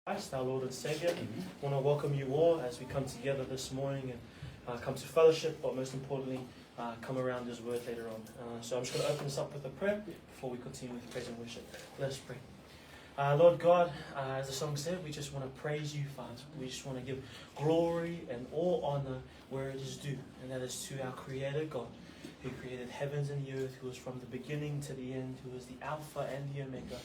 Christ, our Lord and Savior. I want to welcome you all as we come together this morning and come to fellowship, but most importantly, come around His Word later on. So I'm just going to open this up with a prayer before we continue with praise and worship. Let us pray. Lord God, as the song said, we just want to praise you, Father. We just want to give glory and all honor where it is due, and that is to our Creator God, who created heavens and the earth, who is from the beginning to the end, who is the Alpha and the Omega.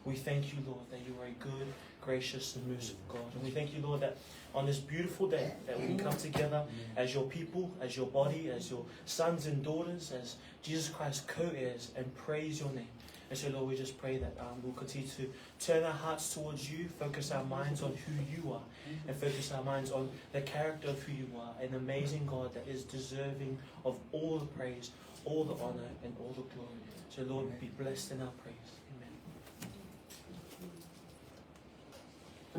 We thank you, Lord, that you are a good, gracious, and merciful God. And we thank you, Lord, that on this beautiful day that we can come together as your people, as your body, as your sons and daughters, as Jesus Christ co-heirs, and praise your name. And so, Lord, we just pray that we'll continue to turn our hearts towards you, focus our minds on who you are, and focus our minds on the character of who you are, an amazing God that is deserving of all the praise, all the honor, and all the glory. So, Lord, be blessed in our praise. Amen. The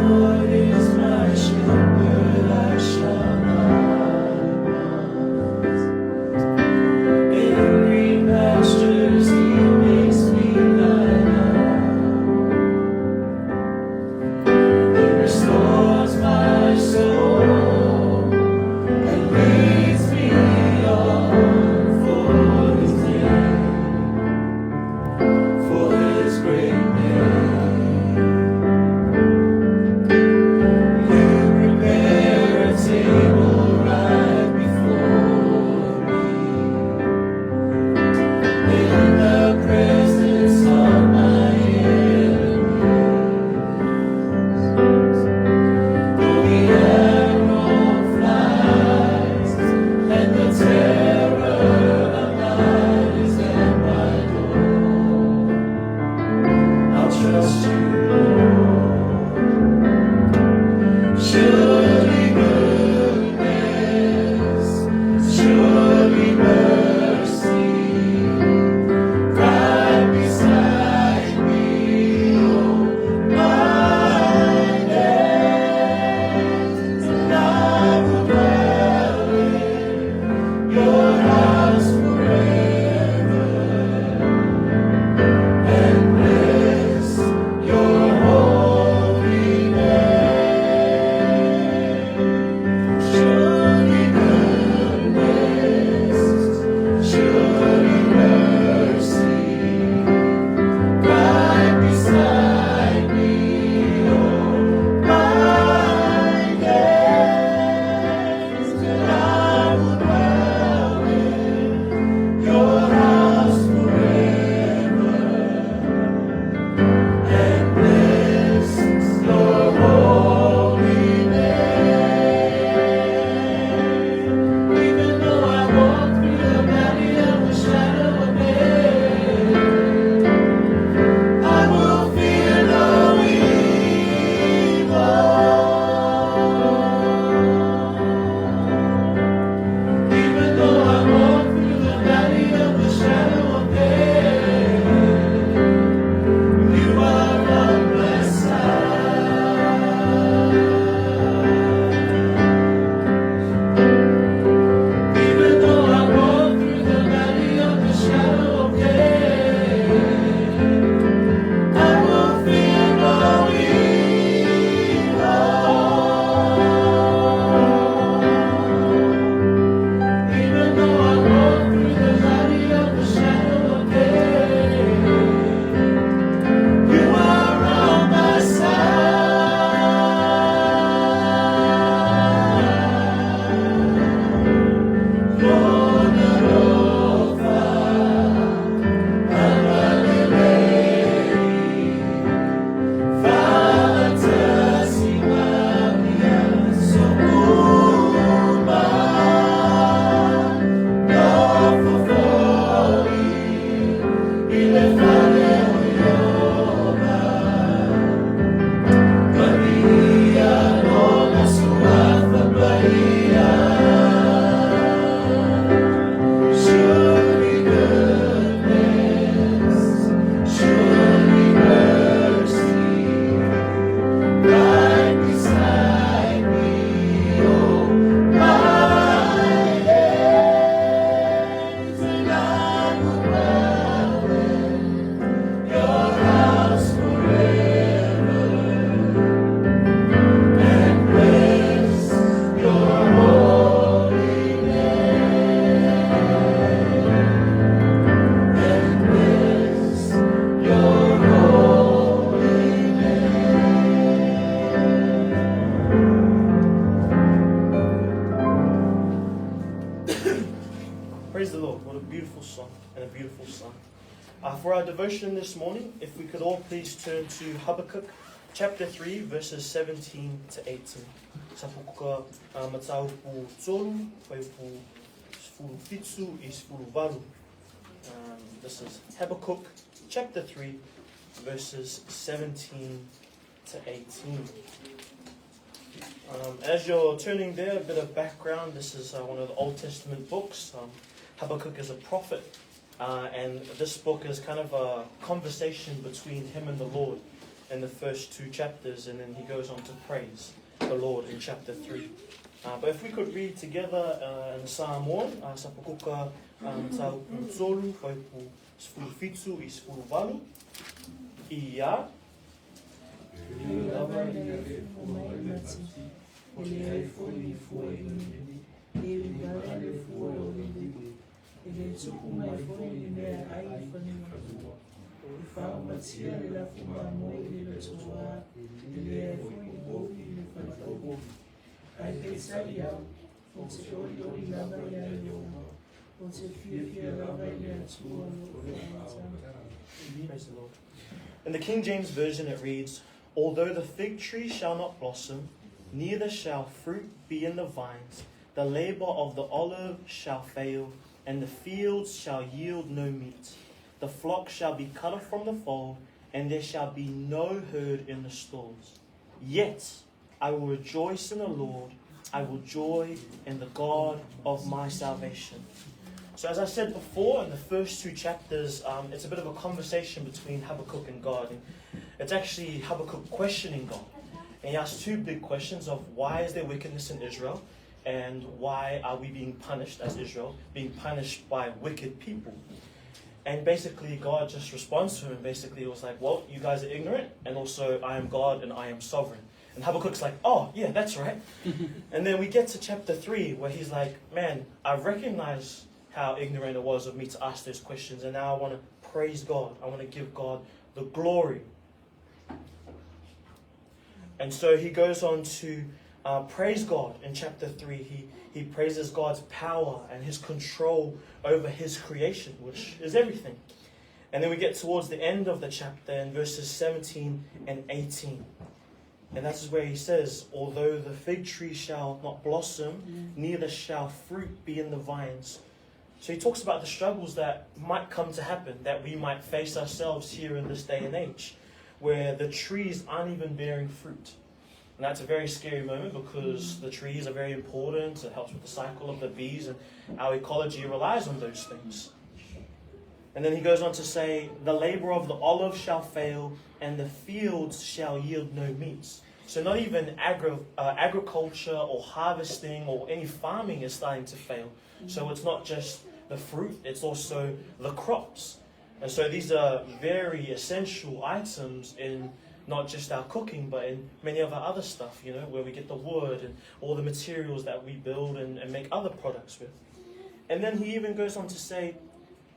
Lord is my shepherd, I shall not want. In green pastures he makes me lie down. He restores my soul and leads me on for his name, for his great name. You prepare a table right before me in the presence of my enemies. Though the arrow flies and the terror of night is at my door, I'll trust you, Lord. Surely goodness, surely mercy, right beside me, oh, my days, and I will dwell in your house forever, and bless your holy name. Surely goodness, surely mercy, right beside me, oh, my days, and I will dwell in your house forever, and bless your holy name. Even though I walk through the valley of the shadow of death, I will fear no evil. Even though I walk through the valley of the shadow of death, you are on my side. Even though I walk through the valley of the shadow of death, I will fear no evil. Even though I walk through the valley of the shadow of death, you are on my side. Lord, Surely goodness For our devotion this morning, if we could all please turn to Habakkuk chapter 3, verses 17 to 18. Sapukuka mataupu tolu, fuaiupu 17 i 18. This is Habakkuk chapter 3, verses 17 to 18. As you're turning there, a bit of background. This is one of the Old Testament books. Habakkuk is a prophet, and this book is kind of a conversation between him and the Lord in the first two chapters, and then he goes on to praise the Lord in chapter 3. But if we could read together in Samoan, Sapakuka mataupu tolu, fuaiupu 17 i 18, ia. E ui lava ina fefu mai le matiki, e leai foi ni fua i le meli, e ui lava le fua o le liu, e le tupu mai foi ni mea ai i fanua. E faaumatia le lafu mamoe i le lotoa, e leai foi ni povi i le falepovi. Ae peitai au, ou te olioli lava ia Ieova, ou te fiafia lava i le Atua lou faigata. Praise the Lord. In the King James Version it reads, Although the fig tree shall not blossom, neither shall fruit be in the vines, the labor of the olive shall fail, and the fields shall yield no meat. The flock shall be cut off from the fold, and there shall be no herd in the stalls. Yet I will rejoice in the Lord, I will joy in the God of my salvation. So as I said before, in the first two chapters, it's a bit of a conversation between Habakkuk and God. And it's actually Habakkuk questioning God. And he asks two big questions of why is there wickedness in Israel, and why are we being punished as Israel, being punished by wicked people? And basically God just responds to him and basically was like, well, you guys are ignorant, and also I am God and I am sovereign. And Habakkuk's like, oh, yeah, that's right. And then we get to chapter 3 where he's like, man, I recognize how ignorant it was of me to ask those questions, and now I want to praise God. I want to give God the glory. And so he goes on to praise God in chapter 3. He praises God's power and his control over his creation, which is everything. And then we get towards the end of the chapter in verses 17 and 18. And that is where he says, although the fig tree shall not blossom, neither shall fruit be in the vines. So he talks about the struggles that might come to happen, that we might face ourselves here in this day and age, where the trees aren't even bearing fruit. And that's a very scary moment because the trees are very important. It helps with the cycle of the bees, and our ecology relies on those things. And then he goes on to say, the labor of the olive shall fail, and the fields shall yield no meats. So not even agriculture or harvesting or any farming is starting to fail. So it's not just the fruit, it's also the crops. And so these are very essential items in not just our cooking, but in many of our other stuff, you know, where we get the wood and all the materials that we build and make other products with. And then he even goes on to say,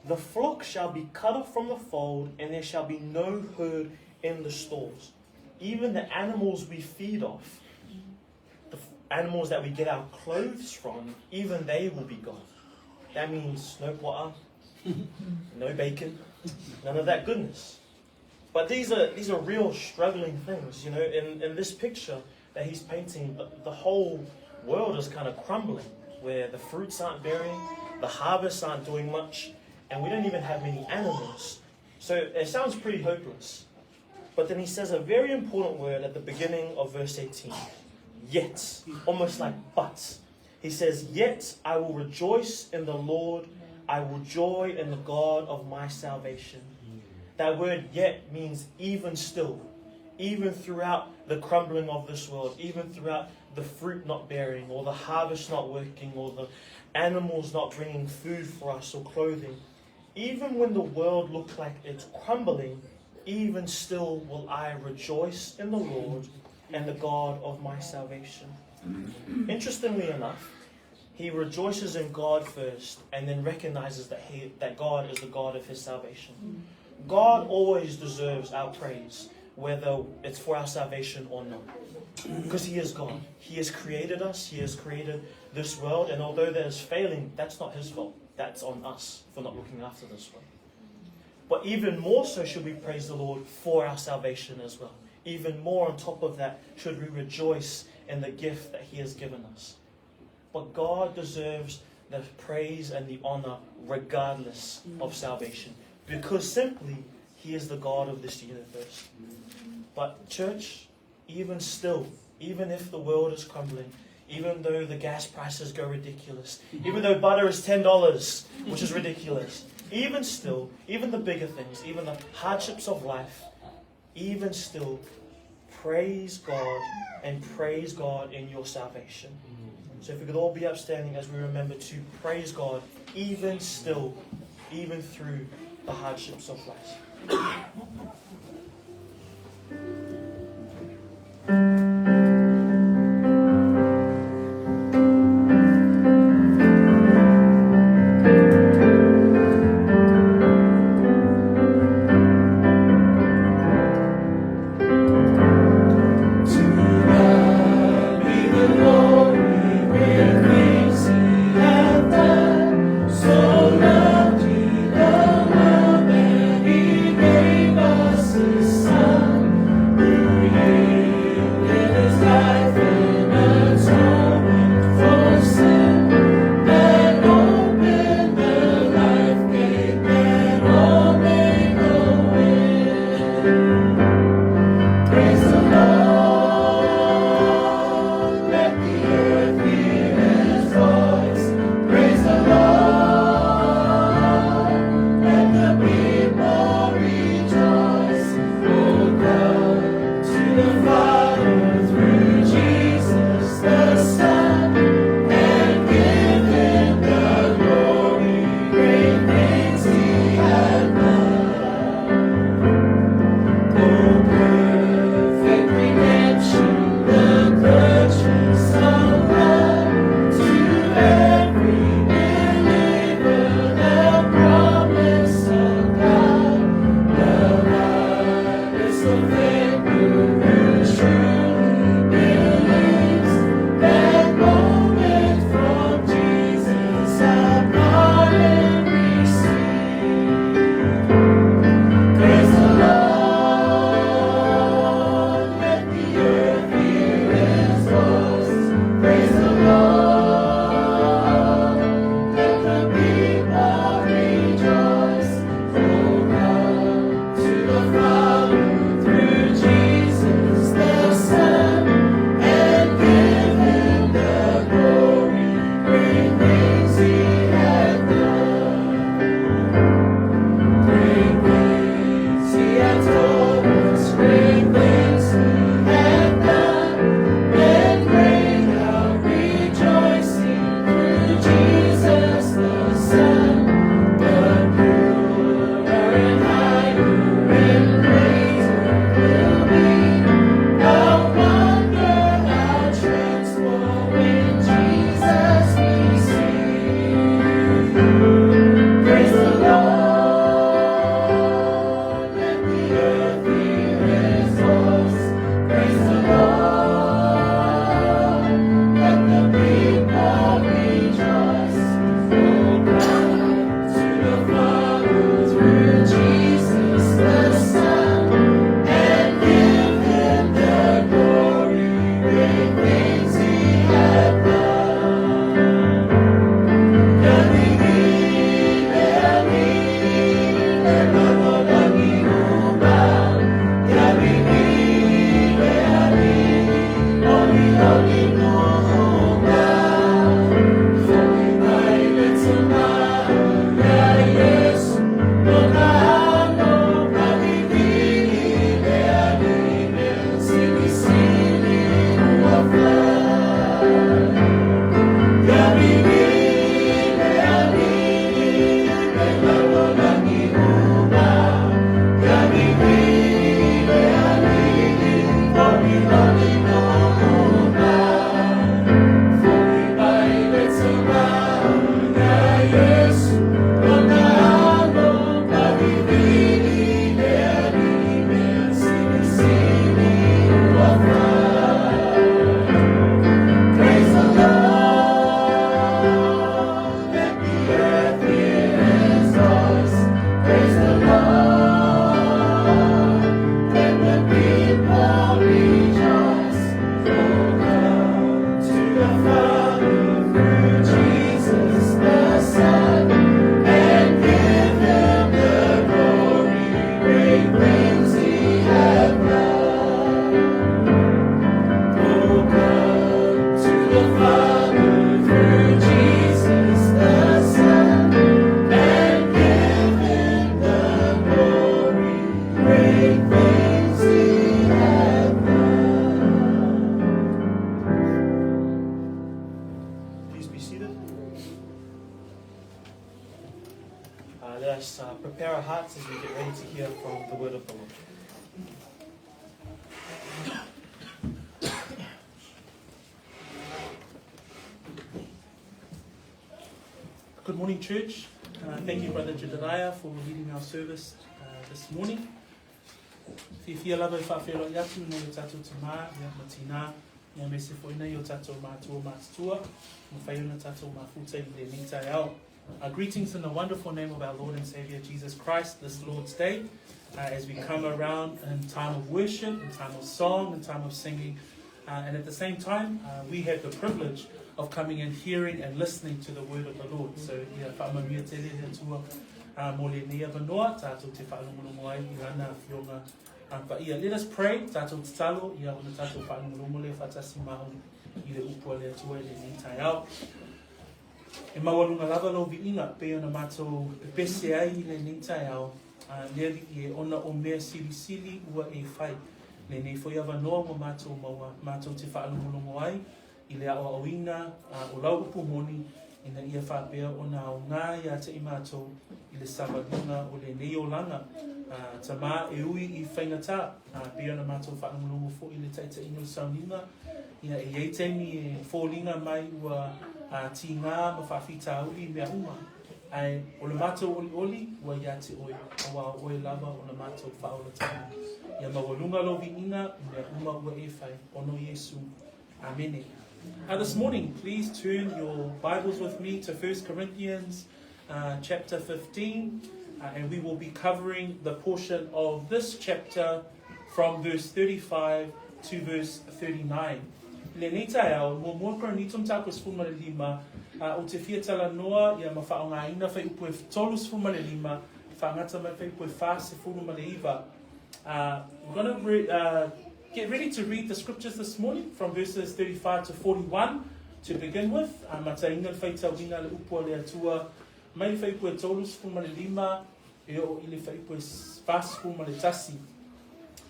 the flock shall be cut off from the fold, and there shall be no herd in the stalls. Even the animals we feed off, the animals that we get our clothes from, even they will be gone. That means no water, no bacon, none of that goodness. But these are real struggling things, you know. In this picture that he's painting, the whole world is kind of crumbling, where the fruits aren't bearing, the harvests aren't doing much, and we don't even have many animals. So it sounds pretty hopeless. But then he says a very important word at the beginning of verse 18. Yet, almost like but. He says, yet I will rejoice in the Lord, I will joy in the God of my salvation. That word yet means even still, even throughout the crumbling of this world, even throughout the fruit not bearing, or the harvest not working, or the animals not bringing food for us or clothing. Even when the world looks like it's crumbling, even still will I rejoice in the Lord and the God of my salvation. Interestingly enough, he rejoices in God first and then recognizes that God is the God of his salvation. God always deserves our praise, whether it's for our salvation or not. Because he is God. He has created us. He has created this world. And although there's failing, that's not his fault. That's on us for not looking after this world. But even more so should we praise the Lord for our salvation as well. Even more on top of that, should we rejoice in the gift that He has given us. But God deserves the praise and the honor regardless of salvation, because simply He is the God of this universe. But church, even still, even if the world is crumbling, even though the gas prices go ridiculous, even though butter is $10, which is ridiculous, even still, even the bigger things, even the hardships of life, even still, praise God and praise God in your salvation. So if we could all be upstanding as we remember to praise God, even still, even through the hardships of life. To God be the glory, great things He hath done. So loved He the world that He gave us. hear from the word of the Lord. Good morning, church. Uh, thank you, Brother Jedediah, for leading our service uh, this morning. Fiafia lava e faafeiloai atu i nai o tatou tamā ia ma tinā, ia aemaise foi nai o tatou matua matutua, ua mafai ona tatou mafuta i lenei taeao. Our greetings in the wonderful name of our Lord and Saviour Jesus Christ this Lord's Day uh, as we come around in time of worship, in time of song, in time of singing. Uh, and at the same time, uh, we have the privilege of coming and hearing and listening to the word of the Lord. So, ia faamanuia tele le Atua uh, mo lenei avanoa, tātou te whaalongolongo ai i lana afioga uh, paia. Let us pray, tātou tatalo, ia ona tātou whaalongolongo le whaatasi mahu i le upu a le Atua i lenei taeao. E maualuga lava lou viiga, pei ona matou pepese ai i lenei taeao, a le Alii e, ona o mea silisili ua e fai. Lenei foi avanoa ua matou maua, matou te faalogologo ai i le aoaoina o lau upu moni, ina ia faapea ona aoga ia te i matou i le savaliga o lenei olaga, a Tamā e ui i faigata, a pei ona matou faalogologo foi i le taitaiga o le sauniga, Ia, e i ai taimi e foliga mai ua tīgā ma faafitauli mea uma, ae o le matou olioli ua ia te oe, auā o oe lava o le matou faaolatanga. Ia maualuga lou viiga i mea uma ua e fai, ona o Iesu. Amene. Uh, this morning, please turn your Bibles with me to 1 Corinthians uh, chapter 15, uh, and we will be covering the portion of this chapter from verse 35 to verse 39. I lenei taeao, muamua Korinito mataupu e 15, ā, ou te fia talanoa ia ma faaaogaina fuaiupu e 35, faagata mai fuaiupu e 49. Uh, we're going to re- uh, get ready to read the scriptures this morning from verses 35 to 41 to begin with. Uh, mataina le faitauina le upu a le Atua mai le fuaiupu e 35 e oo i le fuaiupu e 41.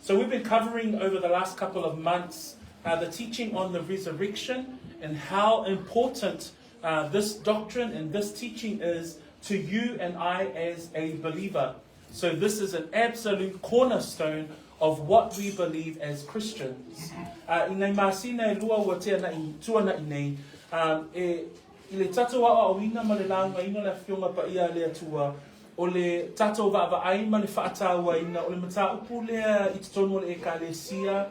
So we've been covering over the last couple of months uh, the teaching on the resurrection and how important uh, this doctrine and this teaching is to you and I as a believer. So this is an absolute cornerstone of what we believe as Christians. Uh, I nei masina e lua ua tea na'i, tua na'i nei, um, e, i le tatou aoaoina ma le laugaina o le Afioga Paia a le Atua, O le tatou vaavaai ma le faatauaina o le mataupu lea i totonu o le Ekalesia,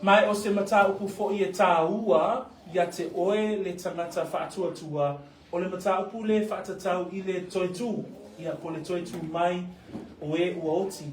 ma o se mataupu foi e tāua ia te oe le tagata faatuatua, o le mataupu le faatatau i le toetū, ia po le toetū mai o e ua oti.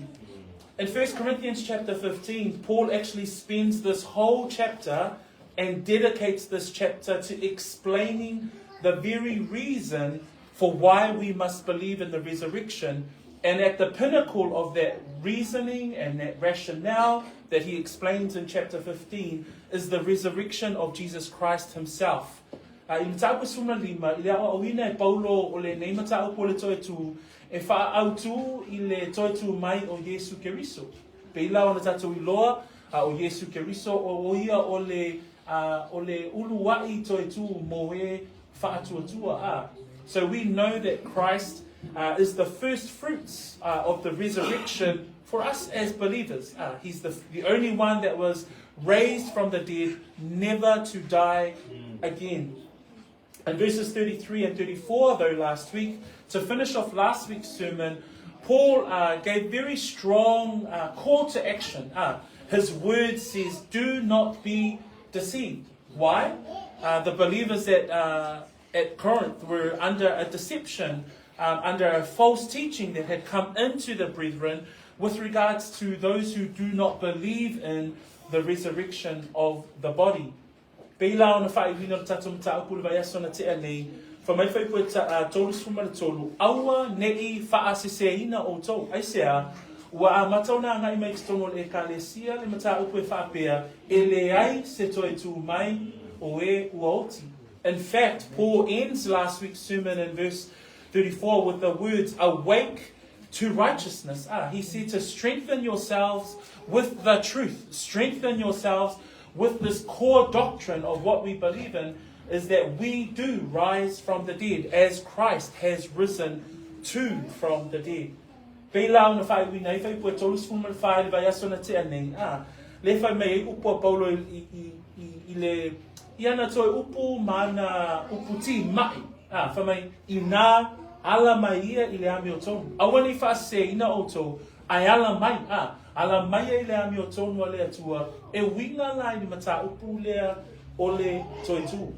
In 1 Corinthians chapter 15, Paul actually spends this whole chapter and dedicates this chapter to explaining the very reason for why we must believe in the resurrection. And at the pinnacle of that reasoning and that rationale that he explains in chapter 15 is the resurrection of Jesus Christ himself. Uh, I mataupu 15, i le aoaoina e Paulo o lenei mataupu o le toetū, e faaautu i le toetū mai o Iesu Keriso. Pei la ona tatou iloa, a o Iesu Keriso, o o ia o le, a, o le ulua'i toetū mo e faatuatua, a. So we know that Christ uh, is the first fruits uh, of the resurrection for us as believers. Uh, he's the, the only one that was raised from the dead, never to die again. In verses 33 and 34, though, last week, to finish off last week's sermon, Paul uh, gave very strong uh, call to action. Uh, his word says, Do not be deceived. Why? Uh, the believers at, uh, at Corinth were under a deception, um, under a false teaching that had come into the brethren with regards to those who do not believe in the resurrection of the body. Pei la ona faaiuina o le tatou mataupu i le vaiaso na tea nei, fai mai fuaiupu e 33, Aua neʻi faaseseina outou. Aisea? Ua amata ona agai mai i totonu o le Ekalesia le mataupu e faapea, E leai se toe tū mai o e ua oti. In fact, Paul ends last week's sermon in verse 34 with the words, Awake to righteousness. Ah, he said to strengthen yourselves with the truth. Strengthen yourselves with this core doctrine of what we believe in is that we do rise from the dead as Christ has risen too from the dead. Pei la ona faaiuina ai faaiupu e 34 i le vaiaso na tea nei, ā, lea e fai mai ai upu a Paulo i, i, i, i, i le, i ana toe upu ma ana upu tīma'i, ā, fai mai, inā ala mai ia i le amiotonu. Aua ne i faasēina ʻoutou, ae ala mai, ā, ala mai ai le amiotonu a le Atua, e uiga la i le mataupu lea o le toetū.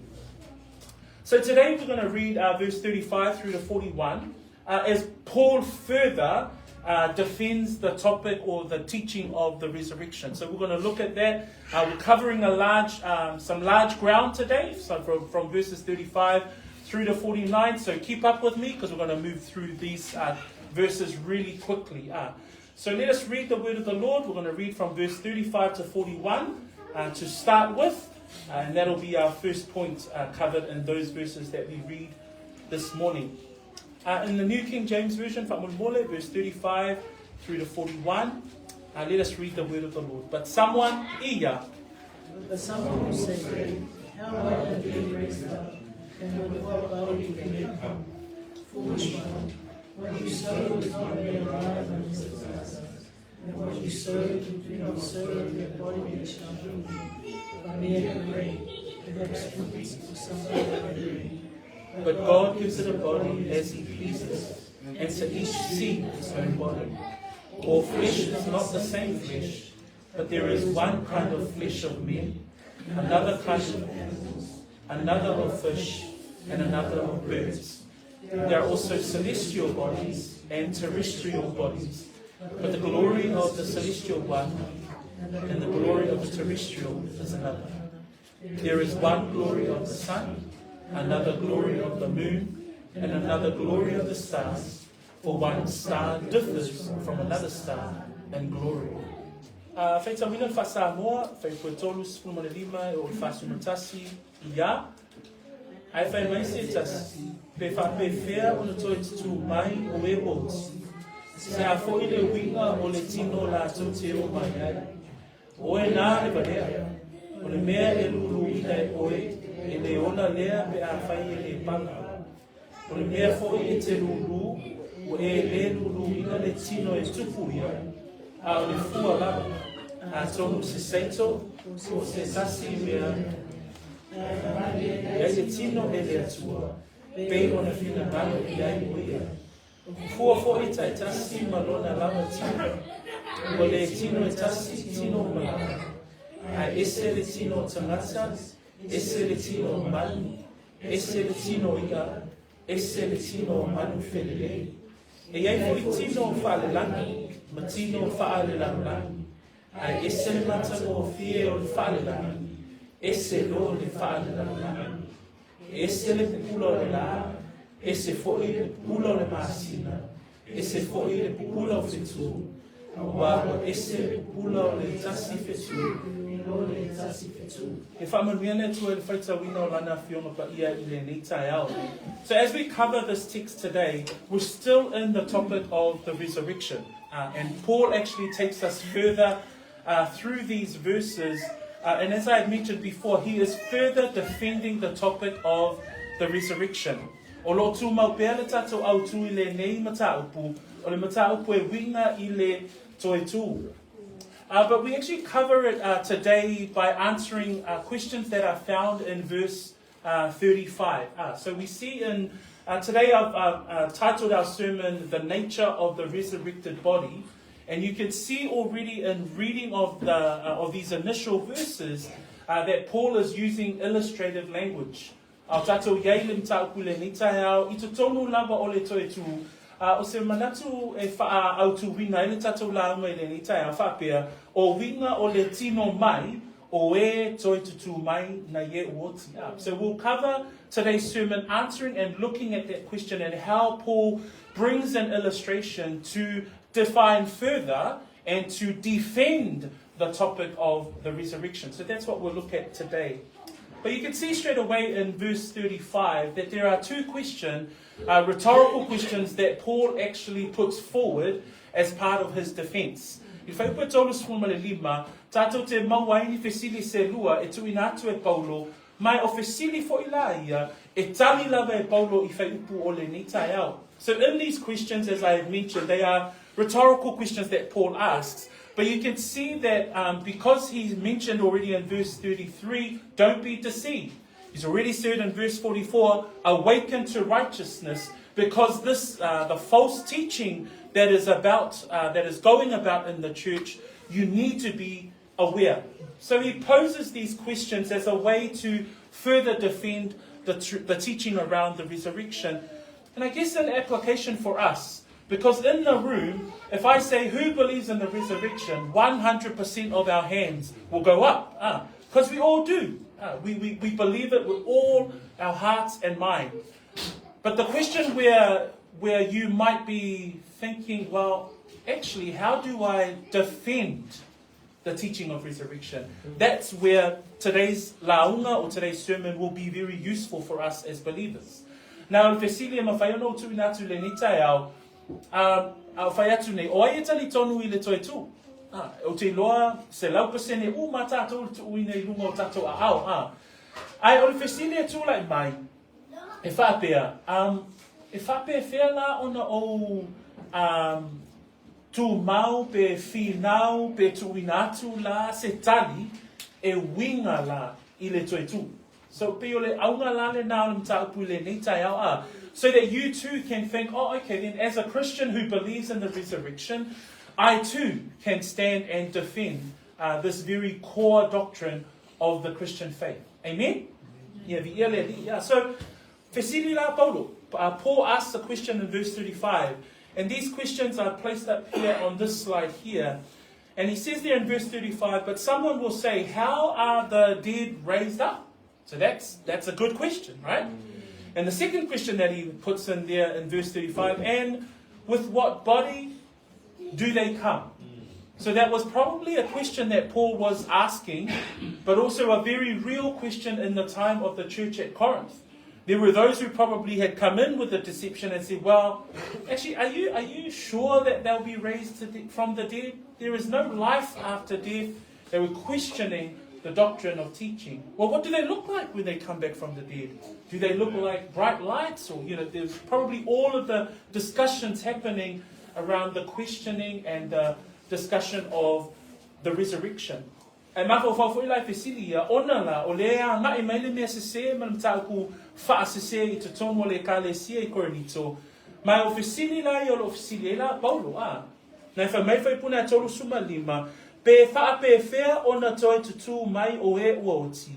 So today we're going to read verse 35 through to 41 uh, as Paul further uh, defends the topic or the teaching of the resurrection. So we're going to look at that. Uh, we're covering a large, some large ground today, so from, from verses 35 through to 49. So keep up with me because we're going to move through these uh, verses really quickly. Uh, so let us read the word of the Lord. We're going to read from verse 35 to 41 uh, to start with, uh, and that'll be our first point uh, covered in those verses that we read this morning. Uh, in the New King James Version, Fa'amolmole, verse 35 through to 41, uh, let us read the word of the Lord. But someone, Iya. But someone will say, How are the dead raised up? And with what body do they come? Foolish one, what you sow is not made alive unless it dies. And what you sow, you do not sow the body that shall be, but mere grain, perhaps wheat or some other grain. But God gives it a body as he pleases, and to each seed its own body. All flesh is not the same flesh, but there is one kind of flesh of men, another kind of animals, another of fish, and another of birds. There are also celestial bodies and terrestrial bodies, but the glory of the celestial one and the glory of the terrestrial is another. There is one glory of the sun, another glory of the moon, and another glory of the stars, for one star differs from another star in glory. Uh, faitauina le faa-Samoa, faipue 35 e o le 41 ia, ae fai mai se tasi, pe faapefea ona toe tutū mai o e oti, se a foʻi le uiga o le tino latou te o mai ai. Oe nā le valea, o le mea e luluina e oe, e le ola lea pe afai e le pala. O le mea foʻi e te lūlū, ua e lē lūlūina le tino e tupu ia, a o le fua lava, atonu se seito, po o se tasi mea, i ai le tino e le Atua, pei ona finagalo i ai o ia. Fua foʻi taitasi ma lona lava tino. Ua le tino e tasi tino uma lava. Ae ese le tino o tagata, ese le tino o manu, ese le tino o iʻa, ese le tino o manu felelei. E i ai foʻi tino o faalelagi ma tino o faalelagolagi, ae ese le matagofie o le faalelagi, ese loa le faalelagolagi. Ese le pupula o le lā, ese foʻi le pupula o le masina, ese foʻi le pupula o fetū, auā ua ese le pupula o le tasi fetū i lo le tasi fetū. E faamanuia le Atua i le faitauina o Lana Afioga Paia i lenei taeao. So as we cover this text today, we're still in the topic of the resurrection. Uh, and Paul actually takes us further uh, through these verses. Uh, and as I had mentioned before, he is further defending the topic of the resurrection. O lo tūmau pea le tātou autū i lenei mataupu, o le mataupu e uiga i le toetū. Uh, but we actually cover it today by answering questions that are found in verse 35. So we see in today I've titled our sermon "The Nature of the Resurrected Body," and you can see already in reading of the of these initial verses that Paul is using illustrative language. A o tātou i ai le mataupu lenei taeao, i totonu lava o le toetū, a o se manatu e whaautuina ai le tātou lauga i lenei taeao faapea, o uiga o le tino mai, o e toe tutū mai na i e uoti. So we'll cover today's sermon answering and looking at that question and how Paul brings an illustration to define further and to defend the topic of the resurrection. So that's what we'll look at today. But you can see straight away in verse 35 that there are two questions, rhetorical questions that Paul actually puts forward as part of his defense. I faipue 35, tātou te mau ai ni fesili se lua e tuuina atu e Paulo, mai o fesili foʻi la ia, e tali lava e Paulo i faaiupu o lenei taeao. So in these questions, as I have mentioned, they are rhetorical questions that Paul asks. But you can see that um, because he's mentioned already in verse 33, don't be deceived. He's already said in verse 44, awaken to righteousness, because this, uh, the false teaching that is about, uh, that is going about in the church, you need to be aware. So he poses these questions as a way to further defend the, the teaching around the resurrection. And I guess an application for us, because in the room, if I say who believes in the resurrection, 100% of our hands will go up. Because ah, we all do. Ah, we, we, we believe it with all our hearts and mind. But the question where, where you might be thinking, well, actually, how do I defend the teaching of resurrection? That's where today's launga or today's sermon will be very useful for us as believers. Now, le fesili e mawhai ono tu ina atu le nita e au, um, au whai atu nei, o ai e tali tonu i le toe tū? Ah, o te loa, se lau pasene u ma tātou le tuu ina i lunga o tātou a ao. Ah. Ai, o le fesili e tūlai mai, e whāpea, um, e whāpea la ona o um, tūmau pe whinau pe tuuina atu la se tali e winga la i le toe tū. So pe o le aunga la le nā o le mataupu i lenei taeao a. So that you too can think, oh okay, then as a Christian who believes in the resurrection, I too can stand and defend uh, this very core doctrine of the Christian faith. Amen? Yeah, the yeah. So, Fesili la Paulo, uh, Paul asks a question in verse 35. And these questions are placed up here on this slide here. And he says there in verse 35, but someone will say, How are the dead raised up? So that's, that's a good question, right? And the second question that he puts in there in verse 35, and with what body do they come? So that was probably a question that Paul was asking, but also a very real question in the time of the church at Corinth. There were those who probably had come in with the deception and said, Well, actually, are you, are you sure that they'll be raised de- from the dead? There is no life after death. They were questioning the doctrine of teaching. Well, what do they look like when they come back from the dead? Do they look like bright lights? Or, you know, there's probably all of the discussions happening around the questioning and the discussion of the resurrection. E mafaufau foi la e fesili ia, ona la, o le a ngai mai le mea sesē ma le mataupu faasesē i totonu o le Ekalesia i Korinito, ma o fesili la ia o loo fesili ai la a Paulo, a, na e fai mai fai puna e 35, pe faapefea ona toe tutū mai o e ua oti,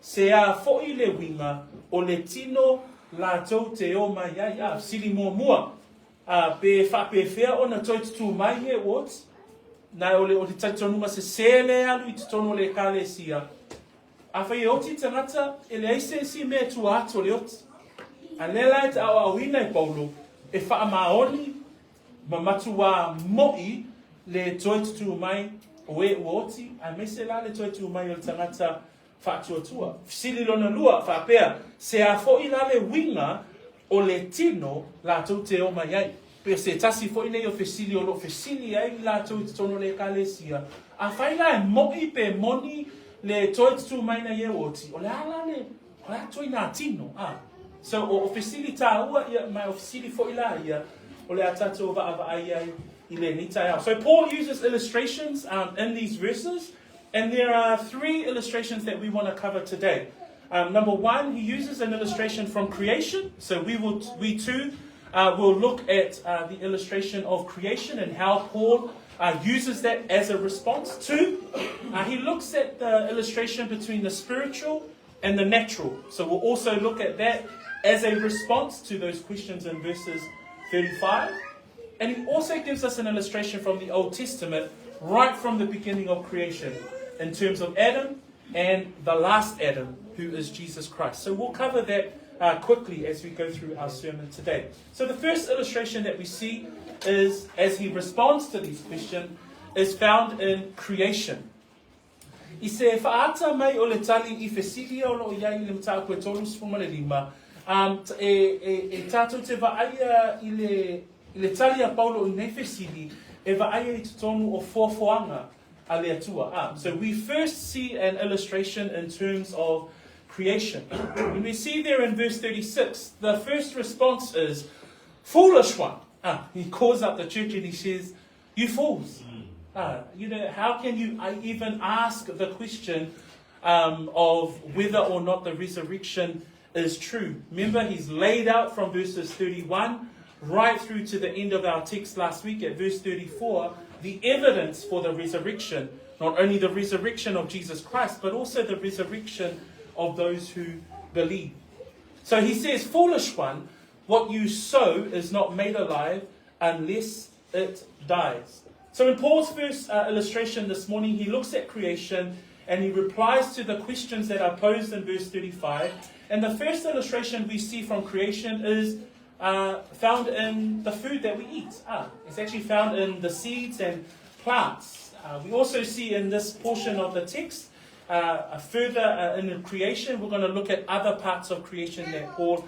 se a foi le uiga o le tino latou te o mai ai, a, fesili muamua, a, pe faapefea ona toe tutū mai e ua oti, Na o le, o le talitonuga sesē lea e alu i totonu o le Ekalesia, afai e oti tagata, e leai se isi mea e tua atu o le oti. A lea la e te aoaoina e Paulo, e faamaoni ma matuā mo'i le toe tutū mai o e ua oti, aemaise la le toe tū mai o le tagata faatuatua. Fesili lona lua, faapea, se a fo'i la le uiga o le tino latou te o mai ai? Pe se tasi fo'i nei o fesili o loo fesili ai i latou i totonu o le Ekalesia, afai la e mo'i pe moni le toe tutū mai nei e oti, o le a la le, o le a toe nā tino, a. So, o, o fesili tāua ia, mai o fesili fo'i la ia, o le a tātou vaavaai ai i lenei taeao. So Paul uses illustrations um, in these verses, And there are three illustrations that we want to cover today. Um, number one, he uses an illustration from creation. So we will, we too, uh, will look at uh, the illustration of creation and how Paul uh, uses that as a response. Two, uh, he looks at the illustration between the spiritual and the natural. So we'll also look at that as a response to those questions in verses 35. And he also gives us an illustration from the Old Testament, right from the beginning of creation, in terms of Adam and the last Adam, who is Jesus Christ. So we'll cover that uh, quickly as we go through our sermon today. So the first illustration that we see is, as he responds to these questions, is found in creation. I se whaata mai o le tali i fesili o loo iai i le mataupu e 35, um, e, e, e tātou te vaaia i le, i le tali a Paulo i nei fesili, e vaaia i totonu o foafoaga a le Atua. Ah, so we first see an illustration in terms of creation. When we see there in verse 36, the first response is, Foolish one! Ah, he calls up the church and he says, You fools. You know, how can you even ask the question of whether or not the resurrection is true? Remember, he's laid out from verses 31 right through to the end of our text last week at verse 34 the evidence for the resurrection. Not only the resurrection of Jesus Christ, but also the resurrection of those who believe. So he says, Foolish one, what you sow is not made alive unless it dies. So in Paul's first illustration this morning, he looks at creation and he replies to the questions that are posed in verse 35. And the first illustration we see from creation is found in the food that we eat. It's actually found in the seeds and plants. We also see in this portion of the text, further in the creation, we're going to look at other parts of creation that Paul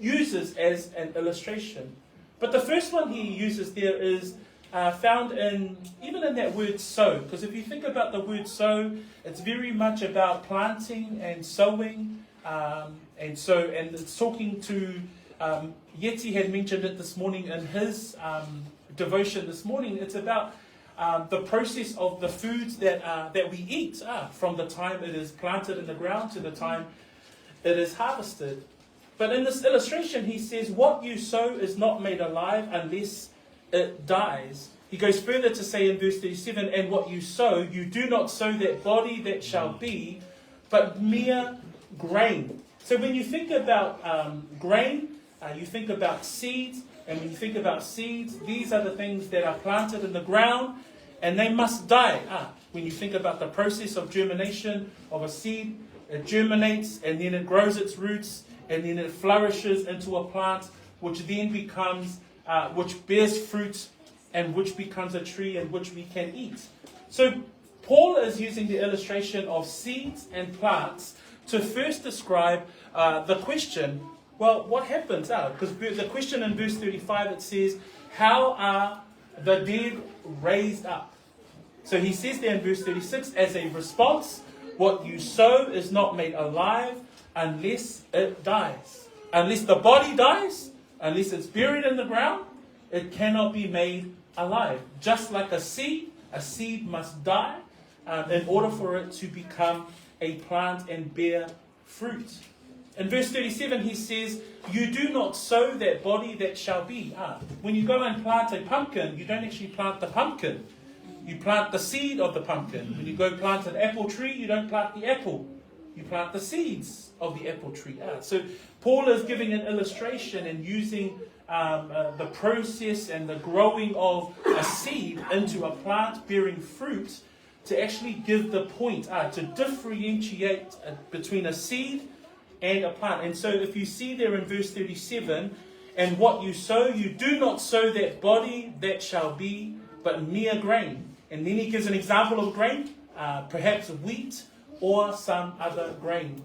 uses as an illustration. But the first one he uses there is found in, even in that word sow. Because if you think about the word sow, it's very much about planting and sowing. And it's talking to, Yeti had mentioned it this morning in his devotion this morning. It's about the process of the foods that we eat from the time it is planted in the ground to the time it is harvested. But in this illustration, he says, what you sow is not made alive unless it dies. He goes further to say in verse 37, and what you sow, you do not sow that body that shall be, but mere grain. So when you think about grain, you think about seeds, and when you think about seeds, these are the things that are planted in the ground, and they must die. When you think about the process of germination of a seed, it germinates, and then it grows its roots, and then it flourishes into a plant, which then becomes, which bears fruit, and which becomes a tree, and which we can eat. So Paul is using the illustration of seeds and plants to first describe the question, well, what happens? Because the question in verse 35, it says, how are the dead raised up? So he says there in verse 36, as a response, what you sow is not made alive unless it dies. Unless the body dies, unless it's buried in the ground, it cannot be made alive. Just like a seed must die in order for it to become a plant and bear fruit. In verse 37, he says, you do not sow that body that shall be. When you go and plant a pumpkin, you don't actually plant the pumpkin. You plant the seed of the pumpkin. When you go plant an apple tree, you don't plant the apple. You plant the seeds of the apple tree. So Paul is giving an illustration and using the process and the growing of a seed into a plant bearing fruit to actually give the point, to differentiate between a seed and a plant. And so if you see there in verse 37, and what you sow, you do not sow that body that shall be, but mere grain. And then he gives an example of grain, perhaps wheat or some other grain.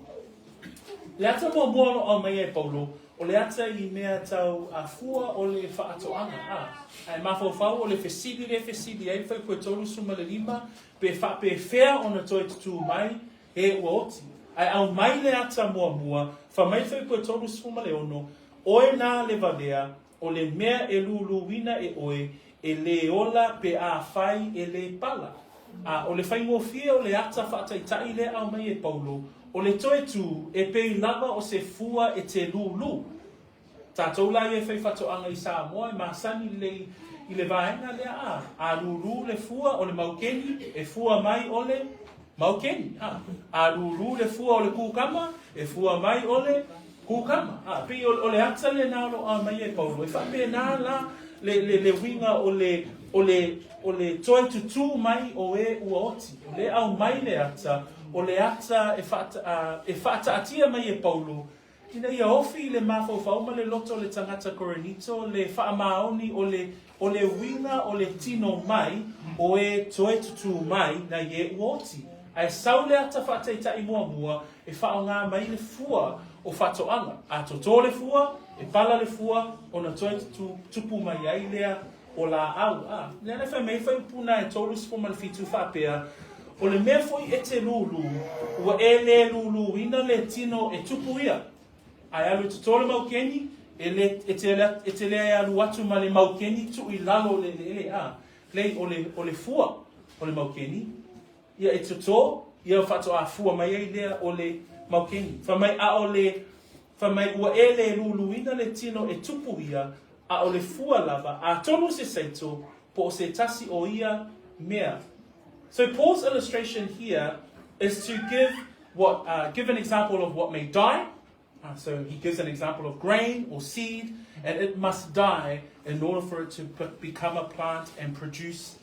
Le ata mua mua no au mai e Paulo, o le ata i mea tau a fua o le whaatoanga. Ai mawhauwhau o le fesili le fesili ai whai koe tolu suma le lima, pe wha pe whea o na toi tutu mai, e ua oti. Ai au mai le ata mua mua, wha mai whai koe tolu suma le ono, oe nā le valea, o le mea e luluina e oe, e le ola pe a whai e le pala. O le whaingofia o le ata whaataitai le au mai e Paulo, o le toe tū e pei lava o se fua e te lulu. Tātou lai e whai whatoanga i Samoa, e masani le, i le vaenga lea a. A lulu le fua o le maukeni, e fua mai o le maukeni. A lulu le fua o le kukama, e fua mai o le kukama. Pei o le ata le nā lo a mai e Paulo. E whape nā la le winga o le toi tutu mai o e ua oti. O le au mai le ata, o le ata e whaataatia mai e Paulo. Ina ia ofi le mawhauwhauma le loto le tangata korinito, le whaamaoni o le winga o le tino mai, o e toi tutu mai na ie ua oti. Ae sau le ata whaataitai mua mua, e whaonga mai le fua o whatoanga. A toto le fua, e pala le fua, o na toi tupu mai ai lea o la au. Le ana whai mei whai upuna e tolu sifo whitu whapea, o le mea foi e te lulu, ua e le lulu ina le tino e tupu ia. Ai alu te tolu maukeni, E le, e te, e te le alu atu ma le maukeni tuu i lalo o le eleele, a. Lei, o le, o le fua o le maukeni, ia e totō, ia faatoa fua mai ai lea o le maukeni. Fai mai, a o le, fai mai, ua e le luluina le tino e tupu ia, a o le fua lava, atonu se seito, po o se tasi o ia mea. So Paul's illustration here is to give what give an example of what may die. So he gives an example of grain or seed, and it must die in order for it to become a plant and produce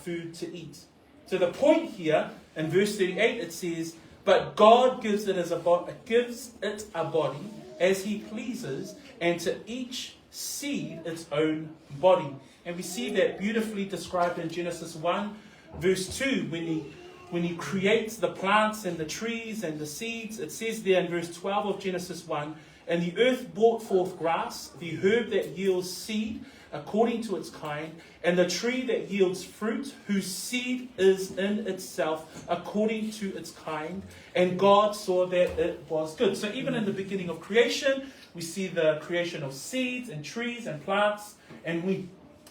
food to eat. So the point here in verse 38 it says, "But God gives it as a gives it a body as He pleases, and to each seed its own body." And we see that beautifully described in Genesis 1, verse 2, when he when he creates the plants and the trees and the seeds. It says there in verse 12 of Genesis 1 And the earth brought forth grass, the herb that yields seed according to its kind, and the tree that yields fruit, whose seed is in itself according to its kind. And God saw that it was good. So even in the beginning of creation, we see the creation of seeds and trees and plants, and we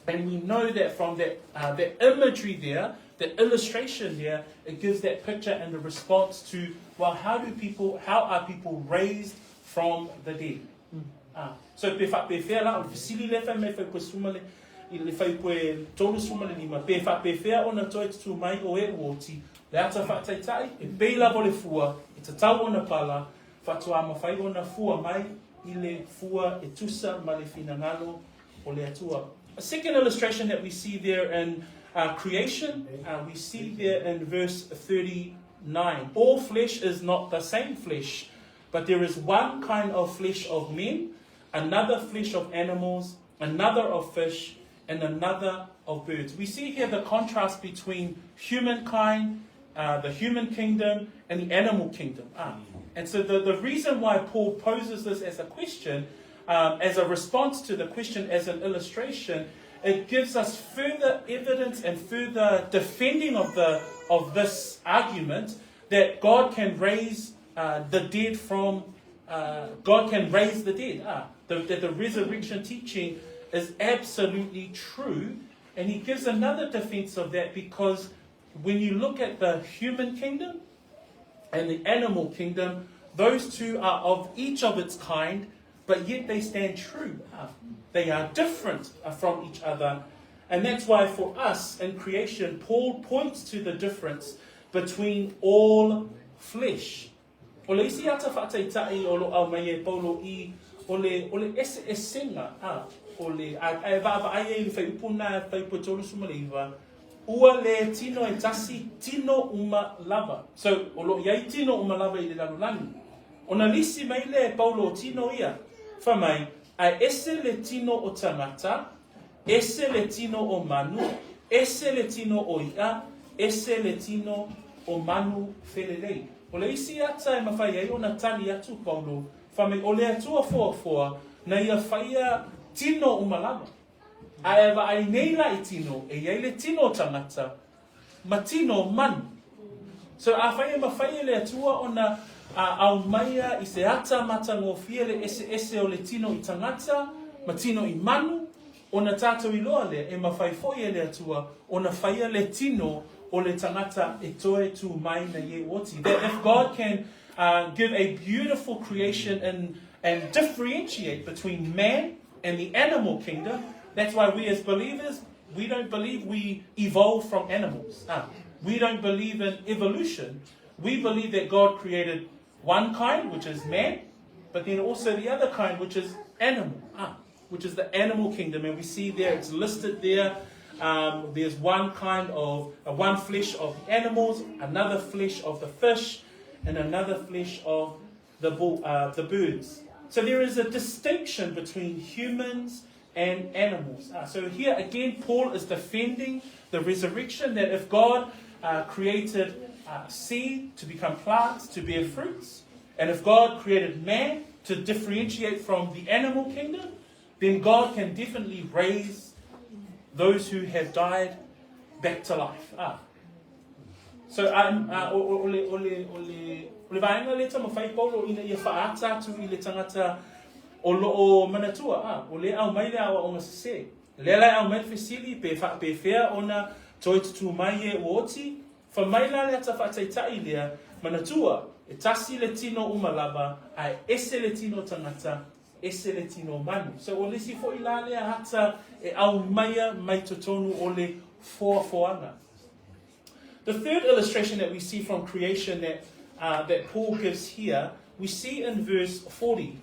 and we know that from that, that imagery there, the illustration there, it gives that picture and the response to, well, how do people, how are people raised from the dead? Ah, so pe faapefea la, o le fesili lea e fai mai e fai suma le, i le fai 35, pe faapefea ona toe tutū mai o e ua oti, le ata faataitai, e pei lava o le fua, e tatau ona pala, faatoa mafai ona fua mai i le fua e tusa ma le finagalo o le Atua. A second illustration that we see there in creation, we see there in verse 39. All flesh is not the same flesh, but there is one kind of flesh of men, another flesh of animals, another of fish, and another of birds. We see here the contrast between humankind, the human kingdom, and the animal kingdom. And so the reason why Paul poses this as a question, as a response to the question, as an illustration, it gives us further evidence and further defending of the of this argument that God can raise the dead from God can raise the dead. That the resurrection teaching is absolutely true. And he gives another defense of that because when you look at the human kingdom and the animal kingdom, those two are of each of its kind, but yet they stand true. They are different from each other. And that's why for us in creation, Paul points to the difference between all flesh. O le isi ata faataitai o lo o aumai e Paulo i o le, o le eseesega a, o le, a, a e vaavaai ai i le fuaiupu lena fuaiupu 39, ua le tino e tasi tino uma lava. So, o lo o i ai tino uma lava i le lalolagi. Ona lisi mai lea e Paulo o tino ia, fai mai, ae ese le tino o tagata, ese le tino o manu, ese le tino o i'a, ese le tino o manu felelei. O le isi ata e mafai ai ona tali atu Paulo, fai mai, o le Atua foafoa, na ia faia tino uma lava. Ae vaai nei la i tino, e i ai le tino o tagata, ma tino manu. So afai e mafai e le Atua ona aumaia i se ata matagofie le eseese o le tino i tagata ma tino i manu, ona tatou iloa lea e mafai foi e le Atua ona faia le tino o le tagata e toe tu mai na i e oti. That if God can give a beautiful creation and differentiate between man and the animal kingdom, that's why we as believers, we don't believe we evolved from animals. We don't believe in evolution. We believe that God created one kind, which is man, but then also the other kind, which is animal, which is the animal kingdom. And we see there, it's listed there. There's one kind of, one flesh of the animals, another flesh of the fish, and another flesh of the birds. So there is a distinction between humans and animals. So here again, Paul is defending the resurrection, that if God created seed to become plants, to bear fruits, and if God created man to differentiate from the animal kingdom, then God can definitely raise those who have died back to life. So, o, o, le, o, le, o, le, o le vaega lea taumafai Paulo ina ia faaata atu i le tagata. O lo o manatua, a, o lea e aumai le aoaoga sesē. Lea la e aumai le fesili, pe faapefea ona toe tutū mai e ua oti? Fai mai la le ata faataitai lea, Manatua, e tasi le tino uma lava, ae ese le tino tangata, ese le tino manu. So o le isi foi la lea ata e aumaia mai totonu o le foafoaga. The third illustration that we see from creation that, uh, that Paul gives here, we see in verse 40.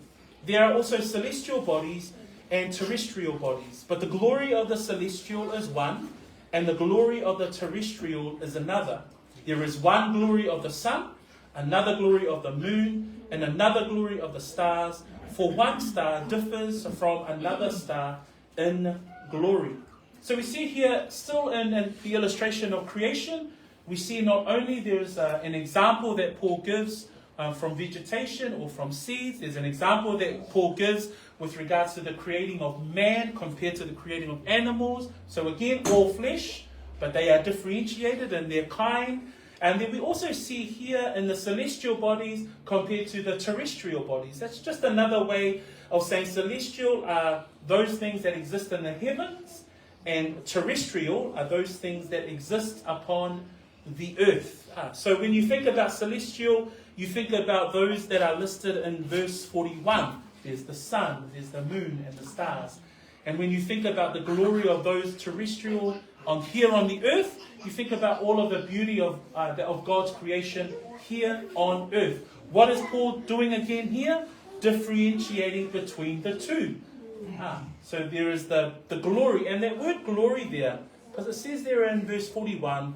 There are also celestial bodies and terrestrial bodies, but the glory of the celestial is one, and the glory of the terrestrial is another. There is one glory of the sun, another glory of the moon, and another glory of the stars, for one star differs from another star in glory. So we see here, still in, in the illustration of creation, we see not only there's uh, an example that Paul gives uh, from vegetation or from seeds, there's an example that Paul gives with regards to the creating of man compared to the creating of animals. So again, all flesh, but they are differentiated in their kind. And then we also see here in the celestial bodies compared to the terrestrial bodies. That's just another way of saying celestial are those things that exist in the heavens, and terrestrial are those things that exist upon the earth. Ah, so when you think about celestial, you think about those that are listed in verse 41. There's the sun, there's the moon, and the stars. And when you think about the glory of those terrestrial on here on the earth, you think about all of the beauty of, uh, the, of God's creation here on earth. What is Paul doing again here? Differentiating between the two. Ah, so there is the, the glory, and that word glory there, because it says there in verse 41,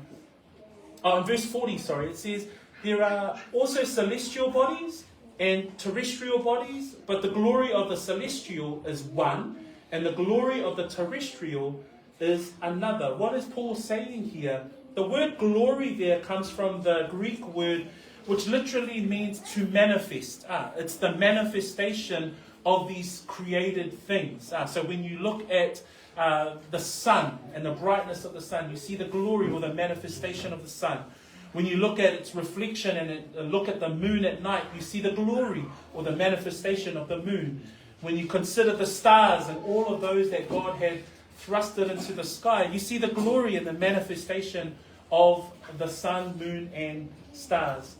oh, in verse 40, sorry, it says, there are also celestial bodies and terrestrial bodies, but the glory of the celestial is one, and the glory of the terrestrial is another. What is Paul saying here? The word glory there comes from the Greek word which literally means to manifest. Ah, it's the manifestation of these created things. Ah, so when you look at uh, the sun and the brightness of the sun, you see the glory or the manifestation of the sun. When you look at its reflection and it, uh, look at the moon at night, you see the glory or the manifestation of the moon. When you consider the stars and all of those that God had thrusted into the sky, you see the glory and the manifestation of the sun, moon, and stars.